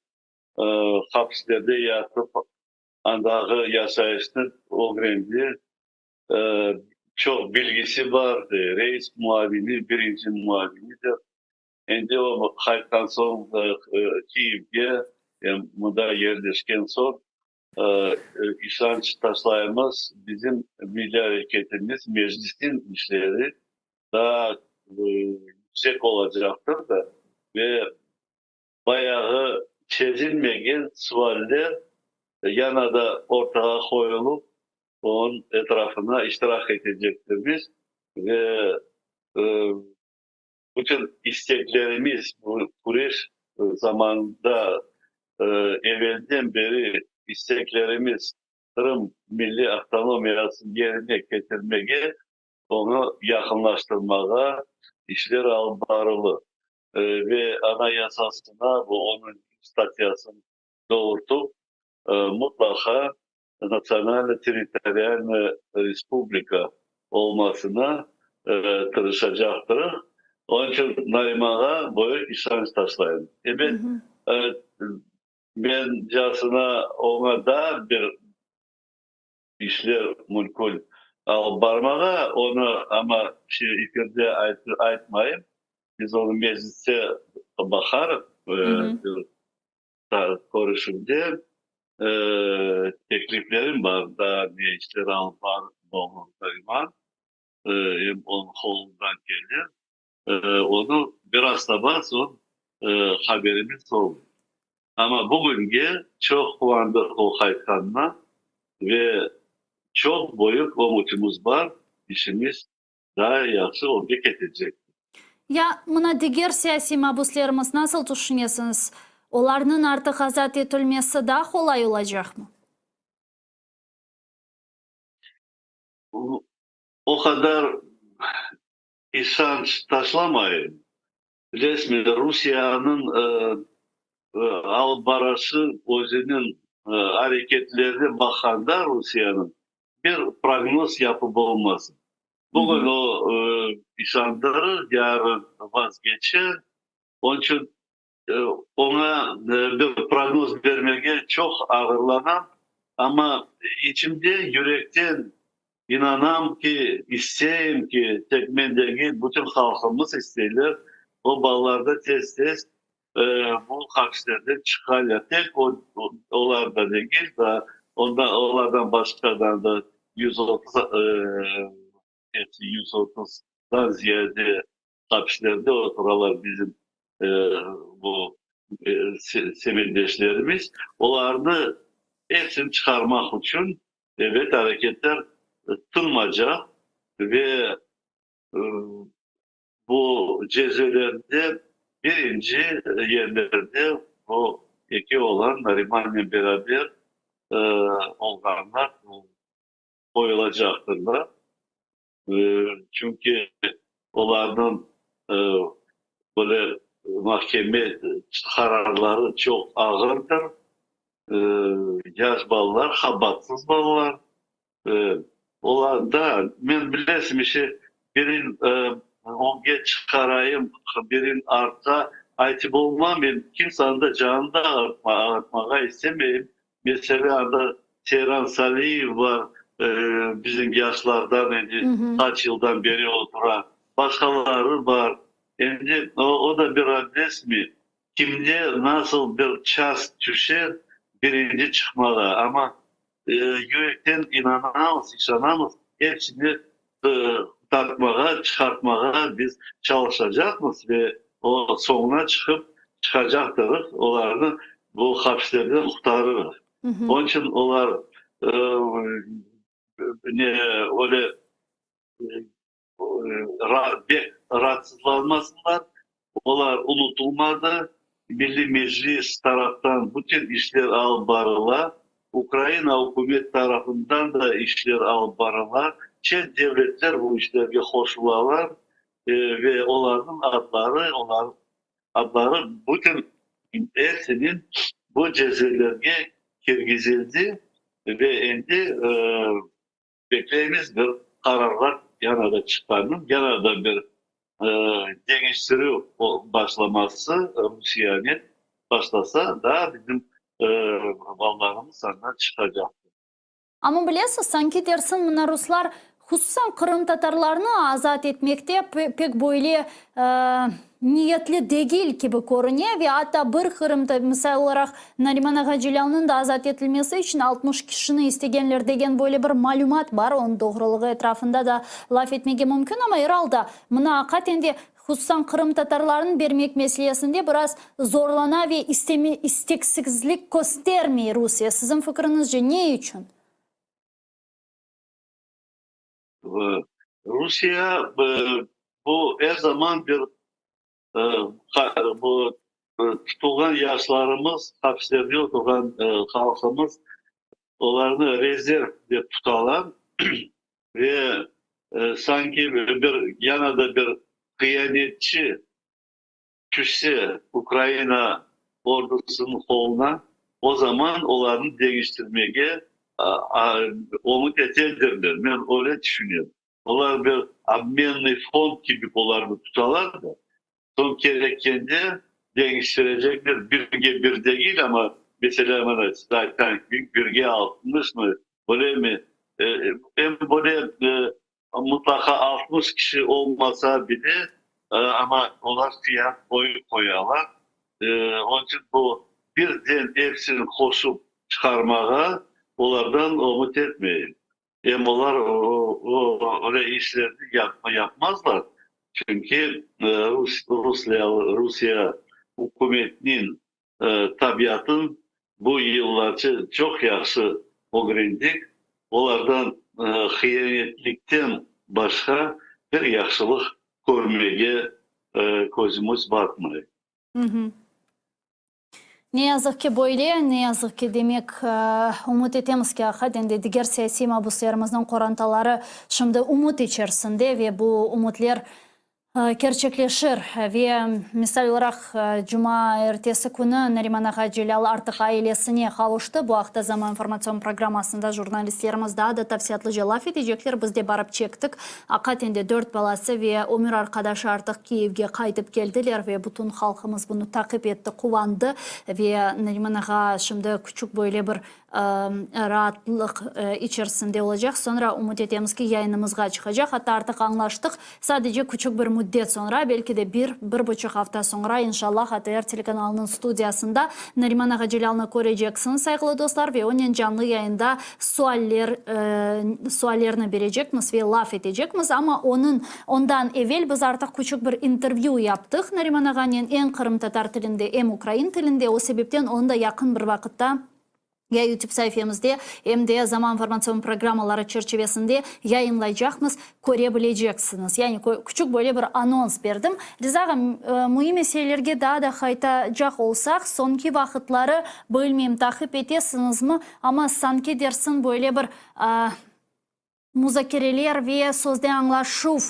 hapislerde yatıp, Andağı yaşayışnı ögrendi, çoq bilgisi bardı, reis muavini, birinci muavinidir. Endi o qaytqan soñ Kiyevge, mında yerleşken soñ, işanç taşlaymız, bizim milliy areketimiz, Meclisniñ işleri daa yüksek olacaqtır da ve Bayağı çezilmegen sualler yana da ortağa qoyulıp, onıñ etrafına iştirak etecektirmiz ve bütün isteklerimiz, bu küreş zamanında evelden beri isteklerimiz Qırım milliy avtonomiyasını yerine ketirmege, onı yaqınlaştırmağa işler alıp barılır. Ve Anayasasına bu onıñ statyasını doğurtıp, mutlaqa natsionalno-territorialnaya respublika olmasına tırışacaqtırıq. Onıñ içün Narimanğa böyük işanç taşlayım. Ebet, mencasına oña daa bir işler mümkün alıp barmağa, onı amma efirde aytmayım. Biz onı mecliste baqarıq, bir körüşüvde. Tekliflerim bar, daa ne işler alıp barıp Nariman, em onıñ qolundan kelir. Onı biraz taba soñ haberimiz olur. Amma bugünge çoq quvandıq o qaytqanına ve çoq büyük ümütimiz bar, işimiz daa yahşı ögge ketecek. Ya mına diger siyasiy mabuslerimiz nasıl tüşünesiñiz, olarnıñ artıq azat etilmesi daa qolay olacaqmı? O qadar işanç taşlamayım. Bilesizmi, Rusiyeniñ alıp barışı, özüniñ areketlerine baqqanda Rusiyeniñ, bir prognoz yapıp olmaz. Bugün o işandırır, yarın vazgeçer. Onıñ içün oña bir prognoz bermege çoq ağırlanam. Amma içimde, yürekten İnanam ki, isteyim ki, tek men degil, bütün halqımız isteyler, o balalar da tez-tez bu hapislerden çıqalar. Tek olar da degil, daa olardan başqadan da 130, hepsi 130-dan ziyade hapislerde oturalar bizim bu semetdeşlerimiz. Olarnı hepsini çıqarmaq içün Ebet, areketler tınmacaq ve bu cezvelerde birinci yerlerde bu eki oğlan Narimannen beraber olğanlar qoyulacaqtırlar. Çünki olarnıñ böyle mahkeme qararları çoq ağırdır. Yaş balalar, habatsız balalar. Olar da, men bilesiñ, işte, birin ögge çıqarayım, birin artqa, aytıp olmam, men kimseniñ de canını da ağırtmağa istemeyim. Meselâ, anda Seyran Saliyev bar, bizim yaşlardan, endi qaç yıldan beri otura, başqaları bar. Endi o da bir adresmi, kimde nasıl bir ças tüşer birinci çıqmağa. Amma yürekten inanamız, işanamız, hepsini qurtartmağa, çıqartmağa biz çalışacaqmız ve o soñuna çıqıp çıqacaqtırıq, olarnı bu hapislerden qurtarırıq. Onıñ içün olar ne öyle bek raatsızlanmasınlar, olar unutılmadı, Milliy Meclis taraftan bütün işler alıp barıla, Ukraina ükümet tarafından da işler alıp barıla, çet devletler bu işlerge qoşulalar ve olarnıñ adları, olarnıñ adları bütün ersiniñ bu cezvelerge kirgizildi ve endi Bekleymiz, bir qararlar yana da çıqqanın, yana da bir deñiştirüv başlaması Rusiyanen başlasa, daa bizim balalarımız andan çıqacaqtır. Amma bilesiz, sanki dersiñ mına ruslar hususan qırımtatarlarnı azat etmekte pek böyle niyetli degil kibi körüne ve atta bir qırımta, misal olaraq, Nariman ağa Celâlnıñ da azat etilmesi içün 60 kişini istegenler degen böyle bir malümat bar, onıñ doğrulığı etrafında da laf etmege mümkün, amma er alda mına aqaten de hususan qırımtatarlarnı bermek meselesinde biraz zorlana ve isteme, isteksizlik köstermey Rusiye. Siziñ fikriñizce ne içün? Rusiye bu er zaman bir bu tutulğan yaşlarımız, hapislerde oturğan halqımız, olarnı rezerv dep tutalar ve sanki bir yana da bir hıyanetçi tüşse Ukraina ordusınıñ qoluna, o zaman olarnı deñiştirmege ümüt etedirler, men öyle tüşünem. Olar bir obmennıy fond kibi olarnı tutalar da, soñ kerekkende deñiştirecekler, birge bir degil, amma meselâ, mana siz aytqan kibi, birge altmışmı, öylemi, em böyle mutlaqa 60 kişi olmasa bile. Amma olar fiyat qoyalar. Onıñ içün bu birden episini qoşup çıqarmağa olardan ümüt etmeyim. Em olar öyle işlerni yapmazlar, çünki Rusiye ükümetiniñ tabiatın bu yıllarca çoq yahşı ögrendik, olardan hıyanetlikten başqa bir yahşılıq körmege közümiz batmay. Ne yazıq ki, böyle, ne yazıq ki, demek, ümüt etemiz ki, aqiqaten de diger siyasiy mabüslerimizniñ qorantaları şimdi ümüt içerisinde ve bu ümütler kerçekleşir. Ve, misal olaraq, cuma ertesi künü Nariman ağa Celâl artıq ailesine qavuştı. Bu aqta Zaman informatsion programmasında jurnalistlerimiz daa da tafsilâtlıca laf etecekler. Biz de barıp çektik. Aqiqaten de dört balası ve ömür arqadaşı artıq Kiyevge qaytıp keldiler ve bütün halqımız bunı taqip etti, quvandı. Ve Nariman ağa şimdi küçük böyle bir raatlıq içerisinde olacaq. Soñra, ümüt etemiz ki, yayınımızğa çıqacaq. Atta artıq añlaştıq, sadece küçük bir müddet soñra, belki de bir, bir buçuq afta soñra, inşallah, ATR telekanalınıñ studiyasında Nariman ağa Celâlnı köreceksiñiz, sayğılı dostlar, ve onen canlı yayında sualler, suallerni berecekmiz ve laf etecekmiz. Amma onıñ, ondan evel biz artıq küçük bir intervyü yaptıq Nariman ağanen, em qırımtatar tilinde, em ukrain tilinde, o sebepten onı da yaqın bir vaqıtta ya YouTube saifemizde, em de Zaman informatsion programmaları çerçivesinde yayınlaycaqmız, köre bileceksiñiz. Yani küçük böyle bir anons berdim. Riza ağa, müim meselelerge daa da qaytacaq olsaq, soñki vaqıtları, bilmeyim, taqip etesiñizmi, amma sanki dersiñ böyle bir muzakereler ve sözde añlaşuv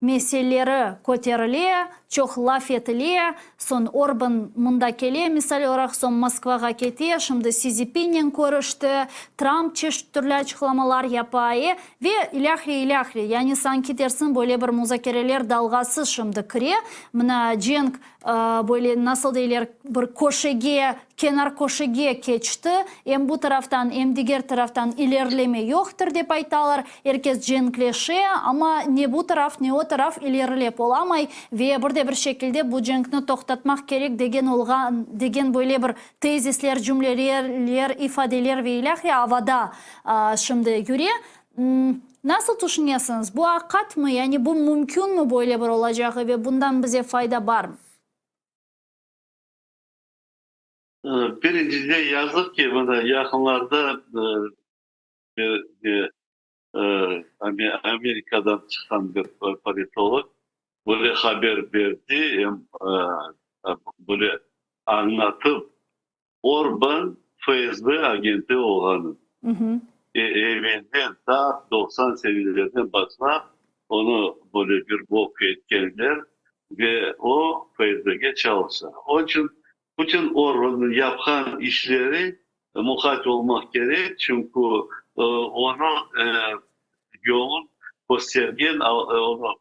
meseleleri köterile, çoq laf etile, soñ Orban mında kele, misal olaraq, soñ Moskvağa kete, şimdi Si Szinpinen körüşti, Tramp çeşit türlü açıqlamalar yapa, e, ve ilâhre, ilâhre. Yani sanki dersiñ böyle bir muzakereler dalğası şimdi kire, mına cenk Böyle, nasıl deyler, bir köşege, kenar köşege keçti, em bu taraftan, em diger taraftan ilerileme yoqtır, dep aytalar. Er kes cenkleşe, amma ne bu taraf, ne o taraf ilerilep olamay ve bir de bir şekilde bu cenkni toqtatmaq kerek degen olğan, degen böyle bir tezisler, cümleler, ifadeler ve ilâhre avada şimdi yüre. Nasıl tüşünesiñiz, bu aqatmı, yani bu mümkünmi böyle bir olacağı ve bundan bize fayda barmı? Birincide, yazıq ki, mına yaqınlarda bir Amerikadan çıqqan bir politolog böyle haber berdi, em böyle añlatıp, Orban FSB agenti olğanı, evelden ta 90 senelerden başlap onı böyle bir bok etkenler ve o FSBge çalışa. Onıñ içün bütün Orbannıñ yapqan işleri muqayt olmaq kerek, çünki onı yolun köstergen, onı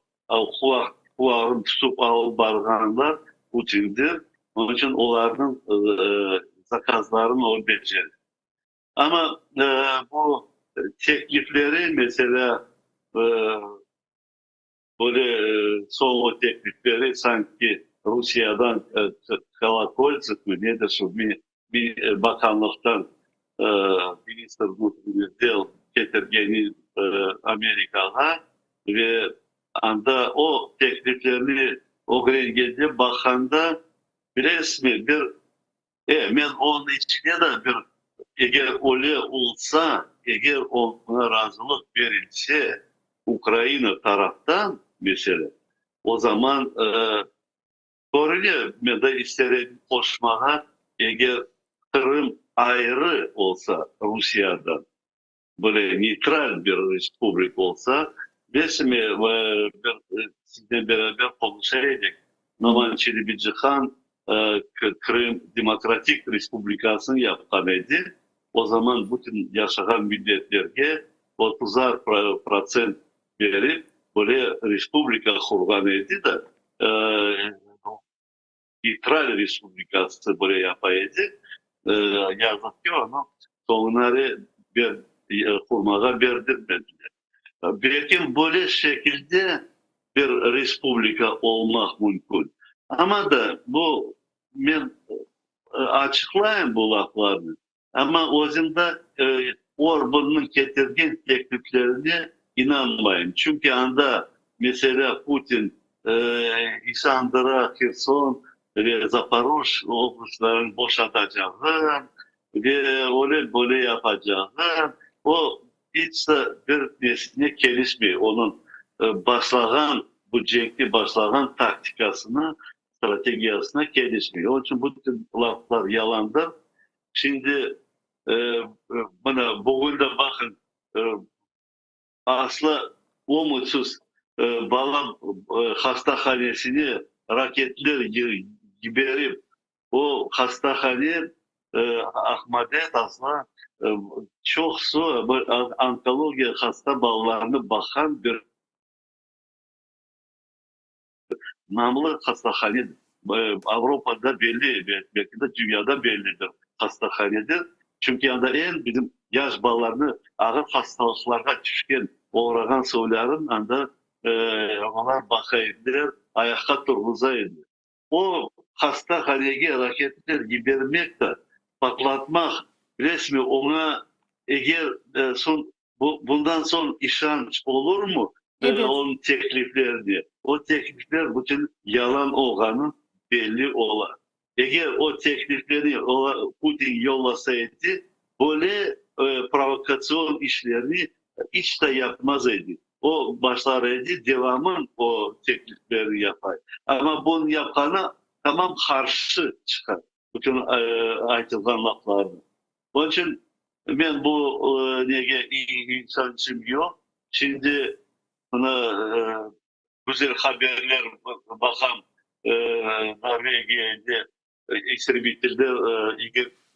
qulağını tutıp alıp barğanlar Putindir. Onıñ içün olarnıñ zakazlarını o becere. Amma bu teklifleri, meselâ, böyle soñu teklifleri sanki Rusiyadan Kolokoltsevmi, nedir şu bakanlıqtan ministr vnutrennıh del ketirgeni Amerikağa ve anda o tekliflerni ögrengende, baqqanda, bilesizmi, bir, e, men onıñ içine de bir, eger öyle olsa, eger oña razılıq berilse Ukraina taraftan, meselâ, o zaman Körüne, men de ister edim qoşmağa, eger Qırım ayrı olsa Rusiyadan, böyle neytral bir respublika olsa, bilesizmi, bir siznen beraber qonuşa edik, Noman Çelebicihan Krım Demokratik Respublikasını yapqan edi, o zaman bütün yaşağan milletlerge otuzar protsent berip, böyle respublika qurğan edi de, neytral respublikası böyle yapa edi. Yazıq ki, onı soñunare qurmağa berdirmediler. Belki böyle şekilde. bir respublika olmaq mümkün. Amma da bu men açıqlayım bu laflarnı, amma özüm de Orbannıñ ketirgen tekliflerine inanmayım. Çünki anda, meselâ, Putin İsandıra, Herson ve Zaporoj oblastlarını boşatacağı ve öyle böyle yapacağı, o İç de bir nesine kelişmey, onıñ başlağan, bu cenkni başlağan taktikasına, strategiyasına kelişmey. Onıñ içün bu tip laflar yalandır. Şimdi, mına, bugün de baqıñ, aslı ümütsiz bala hastahanesine raketler yiberip, O hastahane Ahmadet asla çoqusı onkologiya hasta balalarını baqqan bir namlı hastahanedir. Avropada belli, belki de dünyada belli bir hastahanedir. Çünki anda eñ bizim yaş balalarnı ağır hastalıqlarğa tüşken, oğrağan soyların anda olar baqa ediler, ayaqqa turğuza ediler. O hastahanege raketler yibermek de, patlatmaq resmi oña eger soñ bundan soñ işanç olurmı onıñ tekliflerine? O teklifler bütün yalan olğanı belli ola. Eger o tekliflerni Putin yollasa edi, böyle provokatsion işlerni iç de yapmaz edi. O başlar edi, devamın o tekliflerni yapay. Amma bunıñ yapqanı tamam qarşı çıqa bütün aytılğan laflarına. Onıñ içün men bu nege işançım yoq. Şimdi mına güzel haberler baqam, Norvegiyada istrebiteller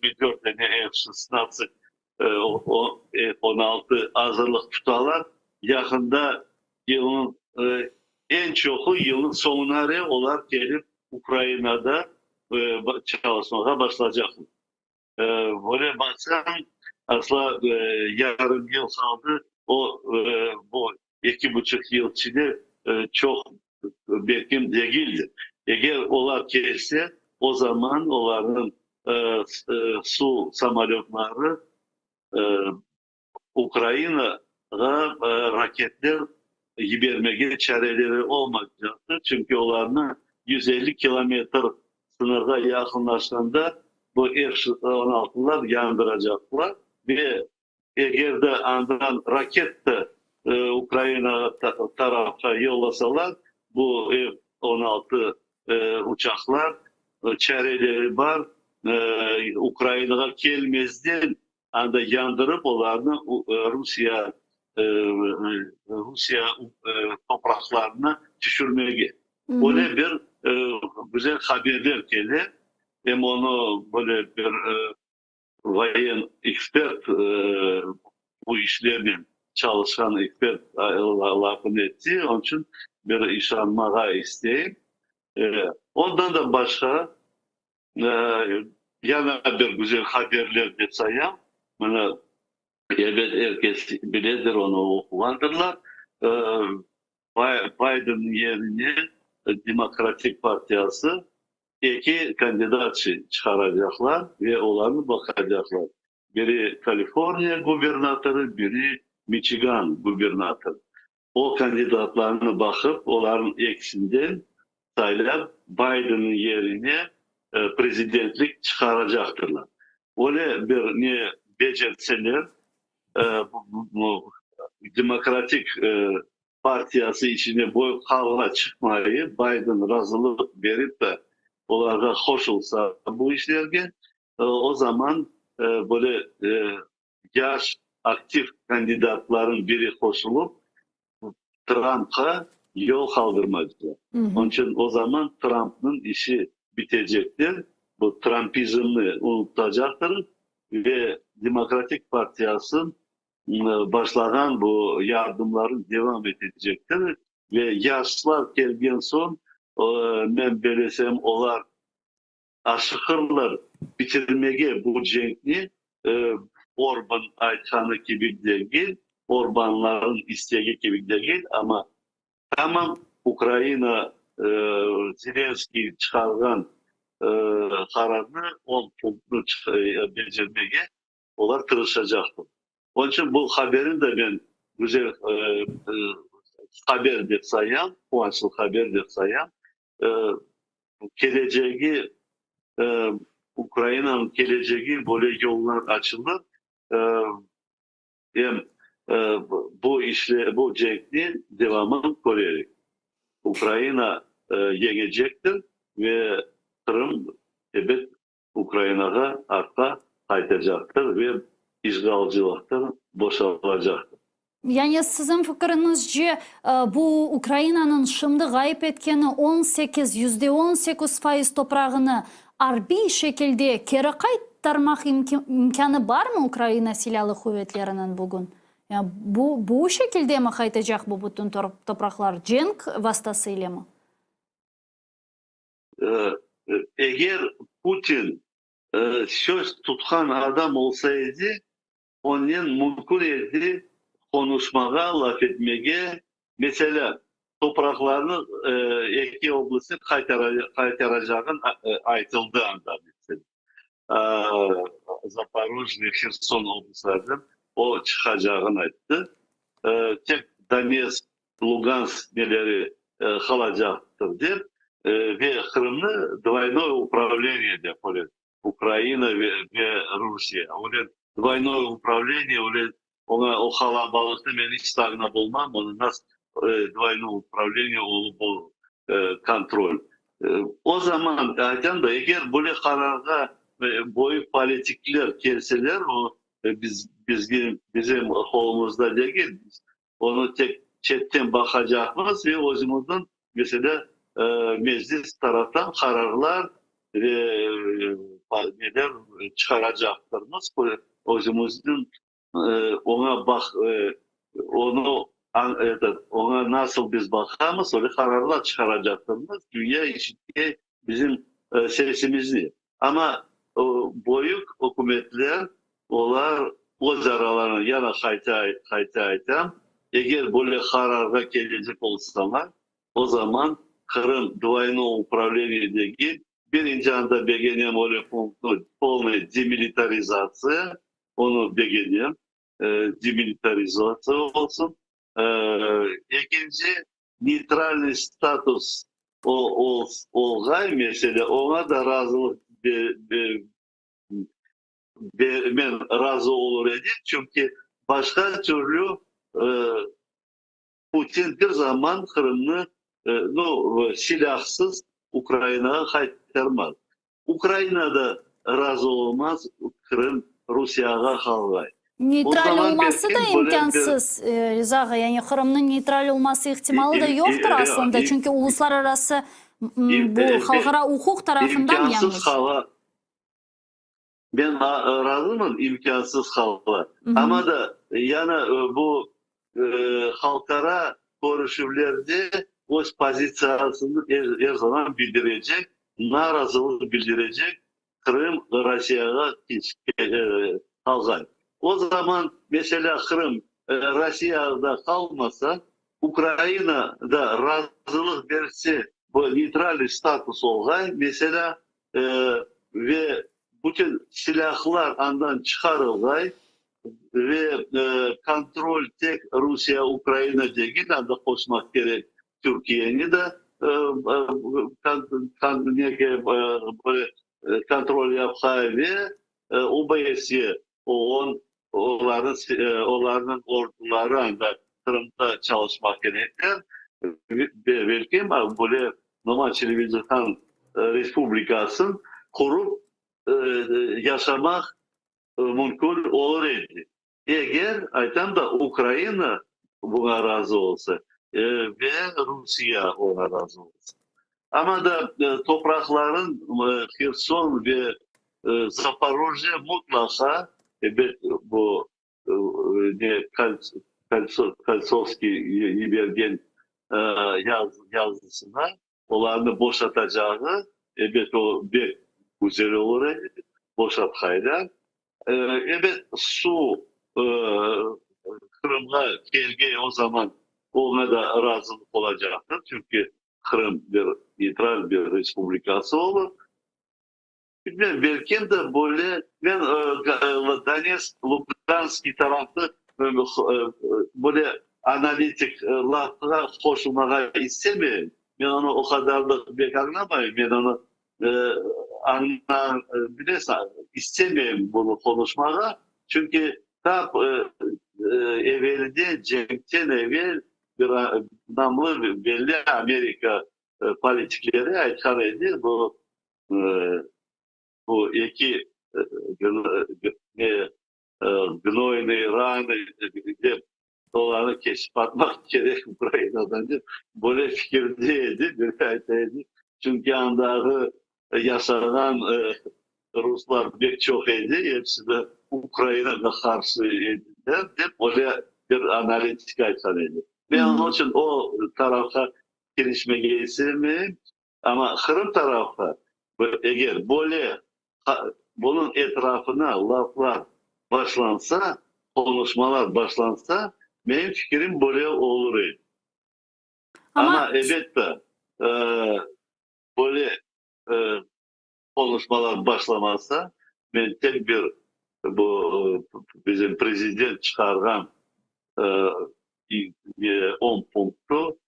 24 dane F-şestnadtsat, F-16 azırlıq tutalar. Yaqında yılnıñ eñ çoqu yılnıñ soñunare olar kelip Ukrainada çalışmağa başlaycaqlar. Böyle baqsañ, asla yarım yıl qaldı, o, bu eki buçuq yıl içinde çoq belkim degildir. Eger olar kelse, o zaman olarnıñ suv samolötları Ukrainağa raketler yibermege çareleri olmaycaqtır, çünki olarnı 150 kilometr sıñırğa yaqınlaşqanda bu F 16-lar yandıracaqlar ve eger de andan raket de Ukrainağa tarafqa yollasalar, bu F 16 uçaqlar çareleri bar, Ukrainağa kelmezden Anda yandırıp olarnı Rusiye Rusiye topraqlarına tüşürmege. Öyle bir güzel haberler kele. Em onı böyle bir voyen ekspert, bu işlernen çalışqan ekspert lafını etti. Onıñ içün bir işanmağa isteyim. Ondan da başqa Yana bir güzel haberler dep sayam. Mına, ebet, er kes biledir, onı oquğandırlar. Baydenniñ yerine Demokratik partiyası eki kandidat çıqaracaqlar ve olarnı baqacaqlar. Biri Kaliforniya gubernatorı, biri Miçigan gubernatorı. O kandidatlarnı baqıp, olarnıñ ekisinden saylap, Baydenniñ yerine prezidentlik çıqaracaqtırlar. Öyle bir ne becerseler, bu Demokratik partiyası içinde boy qavğa çıqmayıp, Bayden razılıq berip de olarğa qoşulsa bu işlerge, o zaman böyle yaş, aktiv kandidatlarıñ biri qoşulıp, Trampqa yol qaldırmacaq. Onıñ içün o zaman Trampnıñ işi bitecektir, bu trampizmni unutacaqtır ve Demokratik partiyası başlağan bu yardımlarını devam etecektir. Ve yaşlar kelgen soñ, men belesem, olar Aşıqırlar bitirmege bu cenkni, Orban aytqanı kibi degil, Orbanların istegi kibi degil, amma tamam. Ukraina Zelenskiy çıqarğan qararnı, on punktnı becermege olar tırışacaqtır. Onıñ içün bu haberni de men güzel haber dep sayam, quvançlı haber dep sayam. Kelecegi, Ukrainanıñ kelecegi böyle yollar açılır. Em bu işle, bu cenkniñ devamını körerik. Ukraina yeñecektir ve Qırım, ebet, Ukrainağa artqa qaytacaqtır ve işğalcılıqtan boşalacaqtır. Yani siziñ fikiriñizce, bu Ukrainanıñ şimdi ğayıp etkeni 18, 18% toprağını arbiy şekilde keri qaytarmaq imkânı barmı Ukraina Silâlı Quvetleriniñ bugün? Yani bu, bu şekilde mi qaytacaq bu bütün topraqlar, cenk vastası ile mi? Eger Putin söz tutqan adam olsa edi, onen mümkün edi qonuşmağa, laf etmege, meselâ, topraqlarnı eki oblastnı qaytaracağın aytıldı anda, meselâ, Zaporojye ve Herson oblastlarından o çıqacağını ayttı. Tek Donetsk, Lugansk neleri qalacaqtır dep ve Qırımnı dvoynoy upravleniye dep, öyle Ukraina ve Rusiye, öyle dvoynoy upravleniye, öyle oña o halabalıqnı men iç sağına bolmam, onı nas dvoynoy upravleniye olıp o kontrol. O zaman aytam da, eger böyle qararğa böyük politikler kelseler, o biz bizge bizim qolumızda degil, Onı tek çetten baqacaqmız ve özümizniñ, meselâ, Meclis taraftan qararlar ve neler çıqaracaqtırmız, özümizniñ oña baq, onı, oña nasıl biz baqamız, öyle qararlar çıqaracaqtırmız, dünya işitke bizim sesimizni. Amma böyük ükümetler, olar öz aralarında, yana qayta aytam, eger böyle qararğa kelecek olsalar, o zaman Qırım dvoynoy upravleniye degil, birinci anda begenem öyle punktnı, polnıy demilitarizatsiya, onı begenem, demilitarizatsiya olsun. Ekinci, neytralnıy status olğay mesele, oña da razılıq men razı olur edim, çünki başqa türlü Putin bir zaman Qırımnı nu, silâhsız Ukrainağa qaytarmaz. Ukraina da razı olmaz Qırım Rusiyağa qalğay. Neytral olması da imkânsız, Riza ağa, yani Qırımnıñ neytral olması ihtimalı da yoqtır aslında, çünki uluslararası bu halqara uquq tarafından yañlış. İmkânsız qala. Men razımın, imkânsız qala. Amma da yani bu halqara körüşüvlerde öz pozitsiyasını er zaman bildirecek, narazılıq bildirecek, Qırım Rossiyağa qalğan. O zaman, meselâ, Qırım Rossiyada qalmasa, Ukraina da razılıq berse, bu neytralnıy status olğay, meselâ, ve bütün silâhlar andan çıqarılğay ve kontrol tek Rusiye, Ukraina degil, anda qoşmaq kerek Türkiyeni de kontrol yapqay ve OBSE, OON, olarnıñ orduları anda Qırımda çalışmaq kerekler. Belki böyle Noman Çelebicihan Respublikasın qurup yaşamaq mümkün olur edi. Eger, aytam da, Ukraina buña razı olsa ve Rusiye oña razı olsa. Amma da topraqların Herson ve Zaporojye mutlaqa, ebet, bu ne Koltsovskiy yibergen yazısına olarnı boşatacağı, ebet, o bek güzel olur edi, boşatqaylar. Ebet, suv Qırımğa kelgey o zaman. Oña da razılıq olacaqtır, çünki Qırım bir neytral bir respublikası olur. Bilmem, belkim de böyle, men Donetsk, Luganskiy tarafı böyle analitik lafqa qoşulmağa istemeyim. Men onı o qadar da bek añlamayım. Men onı bilesiñ, istemeyim bunı qonuşmağa, çünki tap evelden, cenkten evel bir namlı, belli Amerika politikleri aytqan edi, bu bu eki gnoynıy ranı dep olarnı kesip atmaq kerek Ukrainadan dep, böyle fikirde edi, böyle ayta edi. Çünki andağı yaşağan ruslar pek çoq edi, episi de Ukrainağa qarşı ediler dep, öyle bir analitik aytqan edi. Men onıñ içün o tarafqa kirişmege istemeyim. Amma Qırım tarafqa, eger böyle bunıñ etrafına laflar başlansa, qonuşmalar başlansa, menim fikirim böyle olur edi. Amma, elbette, böyle qonuşmalar başlamasa, men tek bir bu bizim prezident çıqarğan on punktı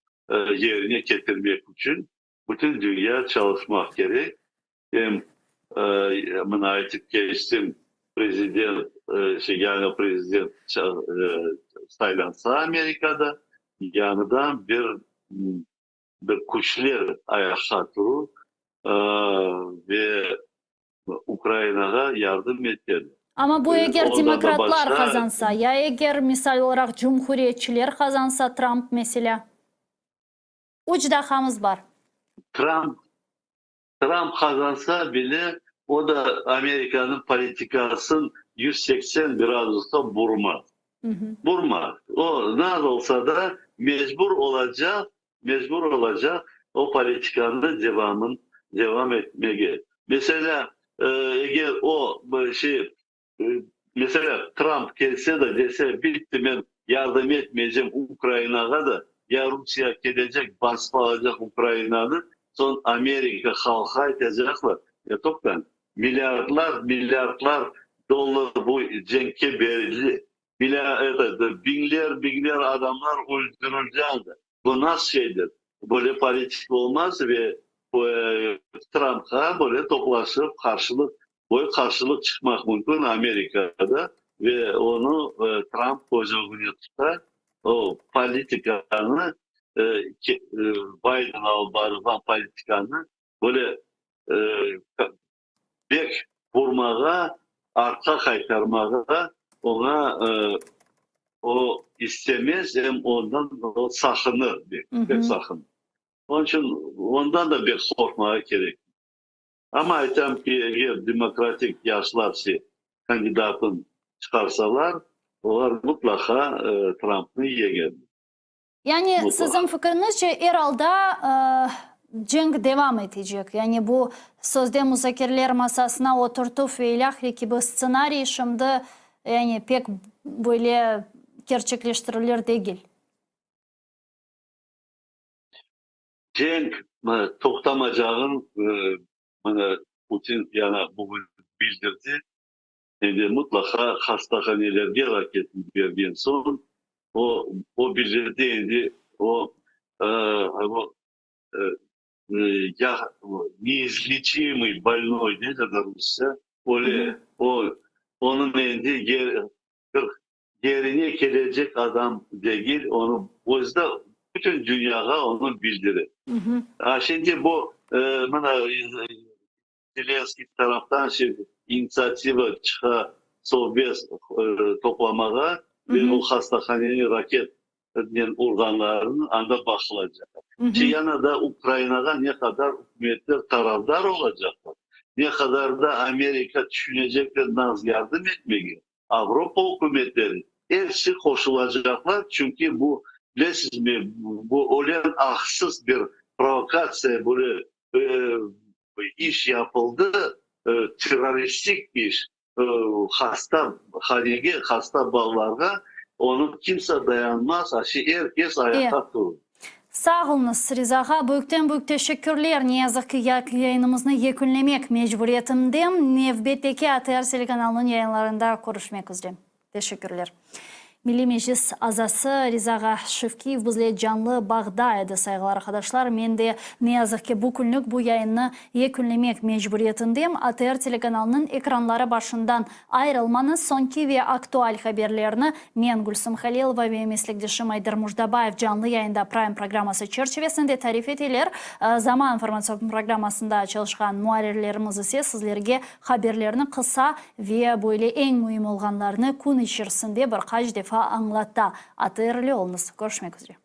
yerine ketirmek içün bütün dünya çalışmaq kerek. Em, mına aytıp keçtim, prezident, şey, yañı prezident saylansa Amerikada, yañıdan bir bir küçler ayaqqa turur ve Ukrainağa yardım eter. Amma bu eger demokratlar qazansa, ya eger, misal olaraq, cumhuriyetçiler qazansa, Tramp, meselâ? Üç daqqamız bar. Tramp, Tramp qazansa bile, o da Amerikanıñ politikasın 180 gradusqa burmaz. Burmaz. O, naz olsa da, mecbur olacaq, mecbur olacaq o politikanı devamın, devam etmege. Meselâ, eger o, şey, meselâ, Tramp kelse de, dese, bitti, men yardım etmeycem Ukrainağa da, ya Rusiye kelecek, basıp alacaq Ukrainanı, soñ Amerika halqı aytacaqlar, ya toqtañ, milliardlar, milliardlar dollar bu cenkke berildi, biñler, biñler adamlar öldürildi anda. Bu nasıl şeydir? Böyle politika olmaz ve Trampqa böyle toplaşıp qarşılıq, böyle qarşılıq çıqmaq mümkün Amerikada ve onı Tramp köz ögüne tuta, o politikanı, Bayden alıp barğan politikanı böyle bek burmağa, artqa qaytarmağa oña o istemez, em ondan o saqınır, bek, pek saqınır. Onıñ içün ondan da bek qorqmağa kerek. Amma aytam ki, eger demokratik yaşlar şey, kandidatın çıqarsalar, olar mutlaqa Trampnı yeñerler. Yani, siziñ fikriñizce, er alda cenk devam etecek? Yani, bu sözde muzakereler masasına oturtuv ve ilâhre kibi stsenariy şimdi, yani, pek böyle kerçekleştirilir degil? Cenk toqtamacağın mına Putin yana bugün bildirdi. Endi mutlaqa hastahanelerge raketni bergen soñ, o, o bildirdi endi o, o, ya neizlečimıy bolnoy deyler de rusça, öyle, o, onıñ endi yer, bir yerine kelecek adam degil, onı özü de bütün dünyağa onı bildire. A şimdi bu, mına, Zelenskiy taraftan şimdi initsiativa çıqa Sovbez toplamağa ve o hastahaneni raketnen urğanlarını anda baqılacaq. Çiyana da Ukrainağa ne qadar ükümetler tarafdar olacaqlar, ne qadar da Amerika tüşünecekler naz yardım etmege, Avropa ükümetleri, episi qoşulacaqlar, çünki bu, bilesizmi, bu ölen aqsız bir provokatsiya, böyle iş yapıldı, terroristik iş, hasta hanege, hasta balalarğa. Onı kimse dayanmaz, aşı er kes ayaqqa turur. Sağ oluñız, Riza ağa, büyükten-büyük teşekkürler. Ne yazıq ki, yayınımıznı yekünlemek mecburiyetindem. Nevbetteki ATR telekanalınıñ yayınlarında körüşmek üzre. Teşekkürler. Milliy Meclis azası Riza ağa Şevkiyev bizle canlı bağda edi, sayğılı arqadaşlar. Men de, ne yazıq ki, bu künlük bu yayınnı yekünlemek mecburiyetindem. ATR telekanalınıñ ekranları başından Ayırılmañız, soñki ve aktual haberlerni men, Gülsum Halilova ve meslekdeşim Ayder Mujdabayev canlı yayında Prime programması çerçivesinde tarif eteler. Zaman informatsion programmasında çalışqan muarrirlerimiz ise sizlerge haberlerni qısa ve böyle eñ müim olğanlarını kün içerisinde bir qaç defa añlata. ATRli oluñız. Körüşmek üzre.